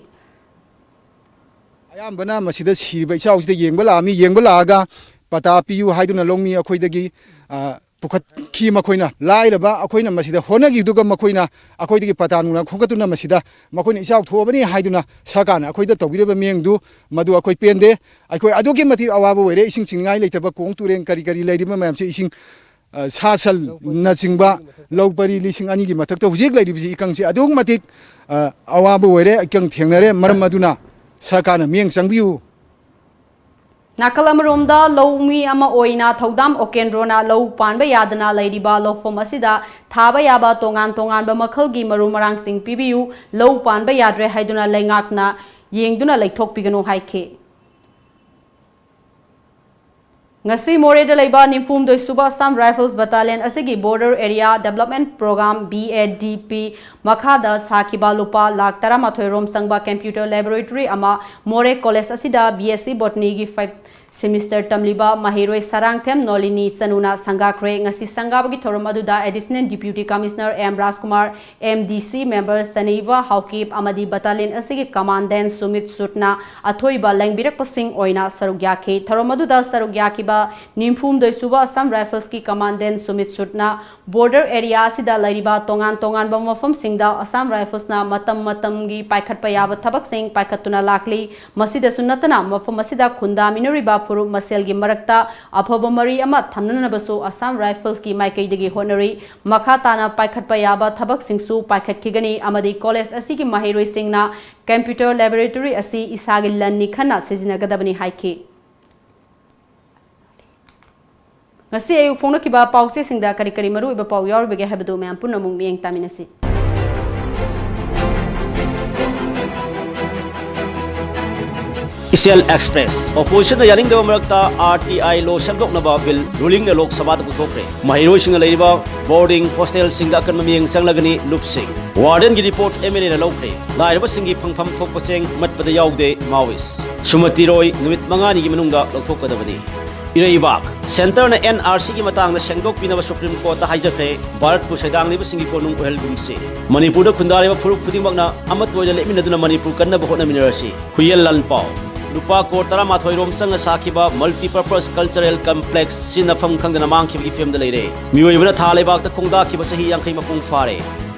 ꯑꯌꯥꯝꯕꯅ ꯃꯁꯤꯗ ꯁꯤꯔꯤꯕ ꯏꯆꯥꯎꯁꯤꯗ ꯌꯦꯡꯕ ꯂꯥꯛꯑꯝꯃꯤ꯫ ꯌꯦꯡꯕ ꯂꯥꯛꯑꯒ ꯄꯇꯥ ꯄꯤꯌꯨ ꯍꯥꯏꯗꯨꯅ ꯂꯧꯃꯤ ꯑꯩꯈꯣꯏꯗꯒꯤ, ꯑ, ꯄꯨꯈꯠꯈꯤ꯫ ꯃꯈꯣꯏꯅ, ꯂꯥꯏꯔꯕ ꯑꯩꯈꯣꯏꯅ ꯃꯁꯤꯗ ꯍꯣꯠꯅꯈꯤꯕꯗꯨꯒ ꯃꯈꯣꯏꯅ ꯑꯩꯈꯣꯏꯗꯒꯤ ꯄꯇꯥ ꯅꯨꯡꯂꯥ ꯈꯣꯝꯒꯠꯇꯨꯅ ꯃꯁꯤꯗ ꯃꯈꯣꯏꯅ ꯏꯆꯥꯎ ꯊꯣꯛꯑꯕꯅꯤ ꯍꯥꯏꯗꯨꯅ ꯁꯔꯀꯥꯔꯅ ꯑꯩꯈꯣꯏꯗ ꯇꯧꯕꯤꯔꯤꯕ ꯃꯤꯠꯌꯦꯡꯗꯨ ꯃꯗꯨ ꯑꯩꯈꯣꯏ ꯄꯦꯟꯗꯦ꯫ ꯑꯩꯈꯣꯏ ꯑꯗꯨꯛꯀꯤ ꯃꯇꯤꯛ ꯑꯋꯥꯕ ꯑꯣꯏꯔꯦ꯫ ꯏꯁꯤꯡ ꯆꯤꯡꯅꯤꯡꯉꯥꯏ ꯂꯩꯇꯕ, ꯀꯣꯡ ꯇꯨꯔꯦꯟ ꯀꯔꯤ ꯀꯔꯤ ꯂꯩꯔꯤꯕ ꯃꯌꯥꯝꯁꯦ ꯏꯁꯤꯡ, ꯑ, ꯁꯥ ꯁꯟꯅꯆꯤꯡꯕ ꯂꯧ ꯄꯔꯤ ꯂꯤꯁꯤꯡ ꯑꯅꯤꯒꯤ ꯃꯊꯛꯇ ꯍꯧꯖꯤꯛ ꯂꯩꯔꯤꯕꯁꯤ ꯏꯀꯪꯁꯤ ꯑꯗꯨꯛꯀꯤ ꯃꯇꯤꯛ, ꯑ, ꯑꯋꯥꯕ ꯑꯣꯏꯔꯦ, ꯏꯀꯪ ꯊꯦꯡꯅꯔꯦ꯫ ꯃꯔꯝ ꯑꯗꯨꯅ ꯁꯔꯀꯥꯔꯅ ꯃꯤꯠꯌꯦꯡ ꯆꯪꯕꯤꯌꯨ꯫ ꯅꯥꯀꯜ ꯑꯃꯔꯣꯝꯗ ꯂꯧꯃꯤ ꯑꯃ ꯑꯣꯏꯅ ꯊꯧꯗꯥꯝ ꯑꯣꯀꯦꯟꯗ꯭ꯔꯣꯅ ꯂꯧ ꯄꯥꯟꯕ ꯌꯥꯗꯅ ꯂꯩꯔꯤꯕ ꯂꯧꯐꯝ ꯑꯁꯤꯗ ꯊꯥꯕ ꯌꯥꯕ ꯇꯣꯉꯥꯟ ꯇꯣꯉꯥꯟꯕ ꯃꯈꯜꯒꯤ ꯃꯔꯨ ꯃꯔꯥꯡꯁꯤꯡ ꯄꯤꯕꯤꯌꯨ, ꯂꯧ ꯄꯥꯟꯕ ꯌꯥꯗ꯭ꯔꯦ ꯍꯥꯏꯗꯨꯅ ꯂꯩꯉꯥꯛꯅ ꯌꯦꯡꯗꯨꯅ ꯂꯩꯊꯣꯛꯄꯤꯒꯅꯨ ꯍꯥꯏꯈꯤ꯫ ꯉꯁꯤ ꯃꯣꯔꯦꯗ ꯂꯩꯕ ꯅꯤꯐꯨꯍꯨꯝꯗꯣꯏ ꯁꯨꯕ Assam Rifles Battalion ꯑꯁꯤꯒꯤ Border Area Development Program, B A D P, ꯃꯈꯥꯗ ꯁꯥꯈꯤꯕ ꯂꯨꯄꯥ ꯂꯥꯈ ꯇꯔꯥꯃꯥꯊꯣꯏ ꯔꯣꯝ ꯆꯪꯕ computer laboratory ꯑꯃ ꯃꯣꯔꯦ college ꯑꯁꯤꯗ B S C Botanyꯒꯤ fifth semester ꯇꯝꯂꯤꯕ ꯃꯍꯩꯔꯣꯏ ꯁꯔꯥꯡꯊꯦꯝ ꯅꯣꯂꯤꯅꯤ ꯆꯅꯨꯅ ꯁꯪꯒꯥꯈ꯭ꯔꯦ꯫ ꯉꯁꯤ ꯁꯪꯒꯥꯕꯒꯤ ꯊꯧꯔꯝ ꯑꯗꯨꯗ Additional Deputy Commissioner M ꯔꯥꯖꯀꯨꯃꯥꯔ, M D C member ꯁꯅꯤꯕ Haokip ꯑꯃꯗꯤ battalion ꯑꯁꯤꯒꯤ commandant ꯁꯨꯃꯤꯠ ꯁꯨꯠꯅ ꯑꯊꯣꯏꯕ ꯂꯦꯡꯕꯤꯔꯛꯄꯁꯤꯡ ꯑꯣꯏꯅ ꯁꯔꯨꯛ ꯌꯥꯈꯤ꯫ ꯊꯧꯔꯝ ꯑꯗꯨꯗ ꯁꯔꯨꯛ ꯌꯥꯈꯤꯕ ꯅꯤꯐꯨꯍꯨꯝꯗꯣꯏ ꯁꯨꯕ Assam Riflesꯀꯤ commandant Sumit ꯁꯨꯠꯅ border area ꯑꯁꯤꯗ ꯂꯩꯔꯤꯕ ꯇꯣꯉꯥꯟ ꯇꯣꯉꯥꯟꯕ ꯃꯐꯝꯁꯤꯡꯗ Assam Riflesꯅ ꯃꯇꯝ ꯃꯇꯝꯒꯤ ꯄꯥꯏꯈꯠꯄ ꯌꯥꯕ ꯊꯕꯛꯁꯤꯡ ꯄꯥꯏꯈꯠꯇꯨꯅ ꯂꯥꯛꯂꯤ꯫ ꯃꯁꯤꯗꯁꯨ ꯅꯠꯇꯅ ꯃꯐꯝ ꯑꯁꯤꯗ ꯈꯨꯟꯗꯥꯃꯤꯟꯅꯔꯤꯕ ꯐꯨꯔꯨꯞ ꯃꯁꯦꯜꯒꯤ ꯃꯔꯛꯇ ꯑꯐꯕ ꯃꯔꯤ ꯑꯃ ꯊꯝꯅꯅꯕꯁꯨ Assam Riflesꯀꯤ ꯃꯥꯏꯀꯩꯗꯒꯤ ꯍꯣꯠꯅꯔꯤ꯫ ꯃꯈꯥ ꯇꯥꯅ ꯄꯥꯏꯈꯠꯄ ꯌꯥꯕ ꯊꯕꯛꯁꯤꯡꯁꯨ ꯄꯥꯏꯈꯠꯈꯤꯒꯅꯤ ꯑꯃꯗꯤ college ꯑꯁꯤꯒꯤ ꯃꯍꯩꯔꯣꯏꯁꯤꯡꯅ computer laboratory ꯑꯁꯤ ꯏꯁꯥꯒꯤ ꯂꯟꯅꯤ ꯈꯟꯅ ꯁꯤꯖꯤꯟꯅꯒꯗꯕꯅꯤ ꯍꯥꯏꯈꯤ꯫ ꯉꯁꯤ ꯑꯌꯨꯛ ꯐꯣꯡꯂꯛꯈꯤꯕ ꯄꯥꯎꯆꯦꯁꯤꯡꯗ ꯀꯔꯤ ꯀꯔꯤ ꯃꯔꯨꯑꯣꯏꯕ ꯄꯥꯎ ꯌꯥꯎꯔꯤꯕꯒꯦ ꯍꯥꯏꯕꯗꯨ ꯃꯌꯥꯝ ꯄꯨꯟꯅ ꯑꯃꯨꯛ ꯃꯤꯠꯌꯦꯡ ꯇꯥꯃꯤꯟꯅꯁꯤ꯫ Social Express, Oppositionꯅ ꯌꯥꯅꯤꯡꯗꯕ ꯃꯔꯛꯇ R T I law ꯁꯦꯝꯗꯣꯛꯅꯕ bill rulingꯅ ꯂꯣꯛ ꯁꯚꯥꯗ ꯄꯨꯊꯣꯛꯈ꯭ꯔꯦ꯫ ꯃꯍꯩꯔꯣꯏꯁꯤꯡꯅ ꯂꯩꯔꯤꯕ boarding hostelꯁꯤꯡꯗ ꯑꯀꯟꯕ ꯃꯤꯠꯌꯦꯡ ꯆꯪꯂꯒꯅꯤ ꯂꯨꯞꯁꯤꯡ꯫ Wardenꯒꯤ report MLAꯅ ꯂꯧꯈ꯭ꯔꯦ꯫ ꯂꯥꯏꯔꯕꯁꯤꯡꯒꯤ ꯐꯪꯐꯝ ꯊꯣꯛꯄ ꯆꯦꯡ ꯃꯠꯄꯗ ꯌꯥꯎꯗꯦ Maoist꯫ ꯁꯨꯃꯇꯤ ꯔꯣꯏ ꯅꯨꯃꯤꯠ ꯃꯉꯥꯅꯤꯒꯤ ꯃꯅꯨꯡꯗ ꯂꯧꯊꯣꯛꯀꯗꯕꯅꯤ꯫ ꯏꯔꯩꯕꯥꯛ, Centreꯅ NRCꯒꯤ ꯃꯇꯥꯡꯗ ꯁꯦꯡꯗꯣꯛꯄꯤꯅꯕ Supreme Courtꯇ ꯍꯥꯏꯖꯈ꯭ꯔꯦ꯫ ꯚꯥꯔꯠꯄꯨ ꯁꯩꯗꯥꯡꯂꯤꯕꯁꯤꯡꯒꯤ ꯀꯣꯅꯨꯡ ꯑꯣꯏꯍꯜꯒꯨꯝꯁꯤ꯫ ꯃꯅꯤꯄꯨꯔꯗ ꯈꯨꯟꯗꯥꯔꯤꯕ ꯐꯨꯔꯨꯞ ꯈꯨꯗꯤꯡꯃꯛꯅ ꯑꯃꯠꯇ ꯑꯣꯏꯅ ꯂꯦꯞꯃꯤꯟꯅꯗꯨꯅ ꯃꯅꯤꯄꯨꯔ ꯀꯟꯅꯕ ꯍꯣꯠꯅꯃꯤꯟꯅꯔꯁꯤ꯫ ꯍꯨꯏꯌꯦꯟ ꯂꯥꯟꯄꯥꯎ꯫ ꯂꯨꯄꯥ ꯀ꯭ꯔꯣꯔ ꯇꯔꯥꯃꯥꯊꯣꯏ ꯔꯣꯝ ꯆꯪꯅ ꯁꯥꯈꯤꯕ Multipurpose Cultural Complex ꯁꯤꯟꯅꯐꯝ ꯈꯪꯗꯅ ꯃꯥꯡꯈꯤꯕꯒꯤ ꯐꯤꯕꯝꯗ ꯂꯩꯔꯦ꯫ ꯃꯤꯑꯣꯏꯕꯅ ꯊꯥ ꯂꯩꯕꯥꯛꯇ ꯈꯣꯡꯗꯥꯈꯤꯕ ꯆꯍꯤ ꯌꯥꯡꯈꯩ ꯃꯄꯨꯡ ꯐꯥꯔꯦ꯫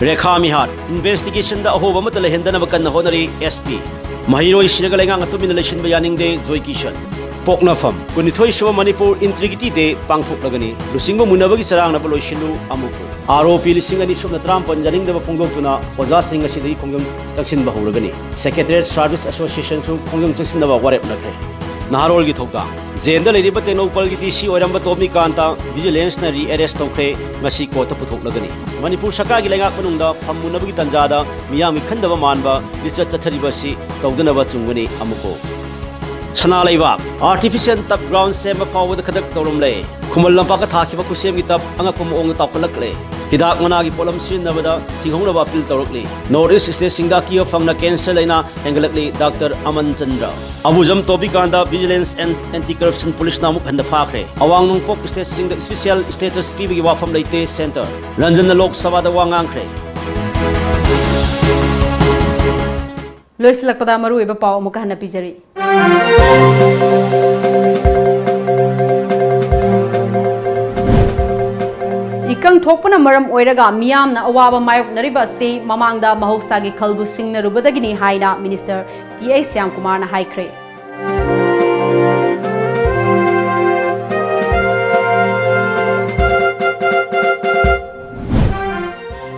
ꯔꯦꯈꯥ ꯃꯤꯍꯥꯠ, investigationꯗ ꯑꯍꯣꯕ ꯑꯃꯠꯇ ꯂꯩꯍꯟꯗꯅꯕ ꯀꯟꯅ ꯍꯣꯠꯅꯔꯤ SP꯫ ꯃꯍꯩꯔꯣꯏ ꯁꯤꯔꯒ ꯂꯩꯉꯥꯛꯅ ꯇꯨꯃꯤꯟꯅ ꯂꯩꯁꯤꯟꯕ ꯌꯥꯅꯤꯡꯗꯦ ꯖꯣꯏ ꯀꯤꯁꯟ꯫ ꯄꯣꯛꯅꯐꯝ, ꯀꯨꯟꯅꯤꯊꯣꯏ ꯁꯨꯕ ꯃꯅꯤꯄꯨꯔ Integrity Day ꯄꯥꯡꯊꯣꯛꯂꯒꯅꯤ꯫ ꯂꯨꯆꯤꯡꯕ ꯃꯨꯟꯅꯕꯒꯤ ꯆꯔꯥꯡꯅꯕ ꯂꯣꯏꯁꯤꯜꯂꯨ ꯑꯃꯨꯛ꯫ ROP ꯂꯤꯁꯤꯡ ꯑꯅꯤ ꯁꯨꯞꯅ ꯇꯔꯥꯃꯥꯄꯟ ꯌꯥꯅꯤꯡꯗꯕ ꯐꯣꯡꯗꯣꯛꯇꯨꯅ ꯑꯣꯖꯥꯁꯤꯡ ꯑꯁꯤꯗꯒꯤ ꯈꯣꯡꯖꯪ ꯆꯪꯁꯤꯟꯕ ꯍꯧꯔꯒꯅꯤ꯫ Secretariat Service Associationꯁꯨ ꯈꯣꯡꯖꯪ ꯆꯪꯁꯤꯟꯅꯕ ꯋꯥꯔꯦꯞ ꯂꯧꯈ꯭ꯔꯦ꯫ ꯅꯍꯥꯔꯣꯜꯒꯤ ꯊꯧꯗꯥꯡ꯫ ꯖꯦꯜꯗ ꯂꯩꯔꯤꯕ ꯇꯦꯡꯅꯧꯄꯜꯒꯤ DC ꯑꯣꯏꯔꯝꯕ ꯇꯣꯃꯤꯀꯥꯟꯇ Vigilanceꯅ rearrest ꯇꯧꯈ꯭ꯔꯦ꯫ ꯉꯁꯤ courtꯇ ꯄꯨꯊꯣꯛꯂꯒꯅꯤ꯫ ꯃꯅꯤꯄꯨꯔ ꯁꯔꯀꯥꯔꯒꯤ ꯂꯩꯉꯥꯛ ꯃꯅꯨꯡꯗ ꯐꯝꯃꯨꯅꯕꯒꯤ ꯇꯥꯟꯖꯥꯗ ꯃꯤꯌꯥꯝꯒꯤ ꯈꯟꯗꯕ ꯃꯥꯟꯕ ꯂꯤꯆꯠ ꯆꯠꯊꯔꯤꯕ ꯑꯁꯤ ꯇꯧꯗꯅꯕ ꯆꯨꯝꯒꯅꯤ ꯑꯃꯨꯛꯀꯣ꯫ ꯁꯅꯥ ꯂꯩꯕꯥꯛ, artificial turf ground ꯁꯦꯝꯕ ꯐꯥꯎꯕꯗ ꯈꯗ꯭ꯔꯛ ꯇꯧꯔꯝꯂꯦ꯫ ꯈꯨꯃꯟ ꯂꯝꯄꯥꯛꯇ ꯊꯥꯈꯤꯕ ꯈꯨꯠꯁꯦꯝꯒꯤ turf ꯑꯉꯛꯄ ꯃꯑꯣꯡꯗ ꯇꯥꯎꯈꯠꯂꯛꯂꯦ꯫ ꯍꯤꯗꯥꯛ ꯃꯅꯥꯒꯤ ꯄꯣꯠꯂꯝ ꯁꯤꯖꯤꯟꯅꯕꯗ ꯊꯤꯡꯍꯧꯅꯕ appeal ꯇꯧꯔꯛꯂꯤ꯫ North East stateꯁꯤꯡꯗ ꯑꯀꯤꯕ ꯐꯪꯅ cancer ꯂꯥꯏꯅꯥ ꯍꯦꯟꯒꯠꯂꯛꯂꯤ, Doctor Amman Chandra. ꯑꯕꯨꯖꯝ ꯇꯣꯕꯤꯀꯥꯟꯗ Vigilance and Anti Corruption Policeꯅ ꯑꯃꯨꯛ ꯍꯟꯅ ꯐꯥꯈ꯭ꯔꯦ꯫ ꯑꯋꯥꯡ ꯅꯣꯡꯄꯣꯛ stateꯁꯤꯡꯗ special status ꯄꯤꯕꯒꯤ ꯋꯥꯐꯝ ꯂꯩꯇꯦ, Centre꯫ ꯔꯟꯖꯟꯅ ꯂꯣꯛ ꯁꯚꯥꯗ ꯋꯥ ꯉꯥꯡꯈ꯭ꯔꯦ꯫ ꯂꯣꯏꯁꯤꯜꯂꯛꯄꯗ ꯃꯔꯨꯑꯣꯏꯕ ꯄꯥꯎ ꯑꯃꯨꯛꯀ ꯍꯟꯅ ꯄꯤꯖꯔꯤ꯫ ꯏꯀꯪ ꯊꯣꯛꯄꯅ ꯃꯔꯝ ꯑꯣꯏꯔꯒ ꯃꯤꯌꯥꯝꯅ ꯑꯋꯥꯕ ꯃꯥꯌꯣꯛꯅꯔꯤꯕ ꯑꯁꯤ ꯃꯃꯥꯡꯗ ꯃꯍꯧꯁꯥꯒꯤ ꯈꯜꯕꯨ ꯁꯤꯡꯅꯔꯨꯕꯗꯒꯤꯅꯤ ꯍꯥꯏꯅ Minister TA ꯁ꯭ꯌꯥꯝꯀꯨꯃꯥꯔꯅ ꯍꯥꯏꯈ꯭ꯔꯦ꯫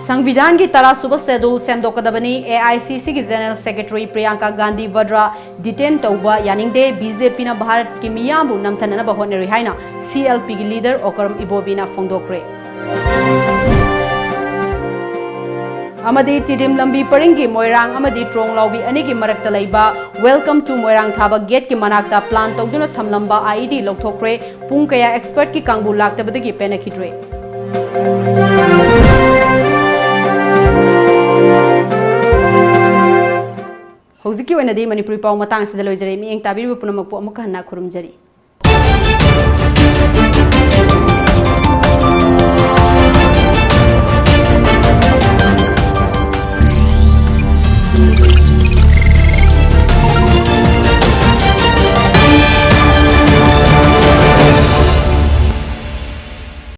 ꯁꯪꯕꯤꯙꯥꯟꯒꯤ ꯇꯔꯥꯁꯨꯕ schedule ꯁꯦꯝꯗꯣꯛꯀꯗꯕꯅꯤ꯫ AICCꯒꯤ General Secretary Priyanka Gandhi ꯚꯗ꯭ꯔꯥ detain ꯇꯧꯕ ꯌꯥꯅꯤꯡꯗꯦ꯫ BJPꯅ ꯚꯥꯔꯠꯀꯤ ꯃꯤꯌꯥꯝꯕꯨ ꯅꯝꯊꯅꯅꯕ ꯍꯣꯠꯅꯔꯤ ꯍꯥꯏꯅ CLPꯒꯤ leader ꯑꯣꯀꯔꯝ ꯏꯕꯣꯕꯤꯅ ꯐꯣꯡꯗꯣꯛꯈ꯭ꯔꯦ꯫ ꯑꯃꯗꯤ ꯇꯤꯗꯤꯝ ꯂꯝꯕꯤ ꯄꯔꯤꯡꯒꯤ ꯃꯣꯏꯔꯥꯡ ꯑꯃꯗꯤ ꯇ꯭ꯔꯣꯡꯂꯥꯎꯕꯤ ꯑꯅꯤꯒꯤ ꯃꯔꯛꯇ ꯂꯩꯕ Welcome to ꯃꯣꯏꯔꯥꯡ ꯊꯥꯕ ꯒꯦꯠꯀꯤ ꯃꯅꯥꯛꯇ ꯄ꯭ꯂꯥꯟ ꯇꯧꯗꯨꯅ ꯊꯝꯂꯝꯕ IED ꯂꯧꯊꯣꯛꯈ꯭ꯔꯦ꯫ ꯄꯨꯡ ꯀꯌꯥ ꯑꯦꯛꯁꯄꯔꯠꯀꯤ ꯀꯥꯡꯕꯨ ꯂꯥꯛꯇꯕꯗꯒꯤ ꯄꯦꯟꯅꯈꯤꯗ꯭ꯔꯦ꯫ ꯍꯧꯖꯤꯛꯀꯤ ꯑꯣꯏꯅꯗꯤ ꯃꯅꯤꯄꯨꯔꯤ ꯄꯥꯎ ꯃꯇꯥꯡ ꯑꯁꯤꯗ ꯂꯣꯏꯖꯔꯦ꯫ ꯃꯤꯠꯌꯦꯡ ꯇꯥꯕꯤꯔꯤꯕ ꯄꯨꯝꯅꯃꯛꯄꯨ ꯑꯃꯨꯛꯀ ꯍꯟꯅ ꯈꯨꯔꯨꯝꯖꯔꯤ꯫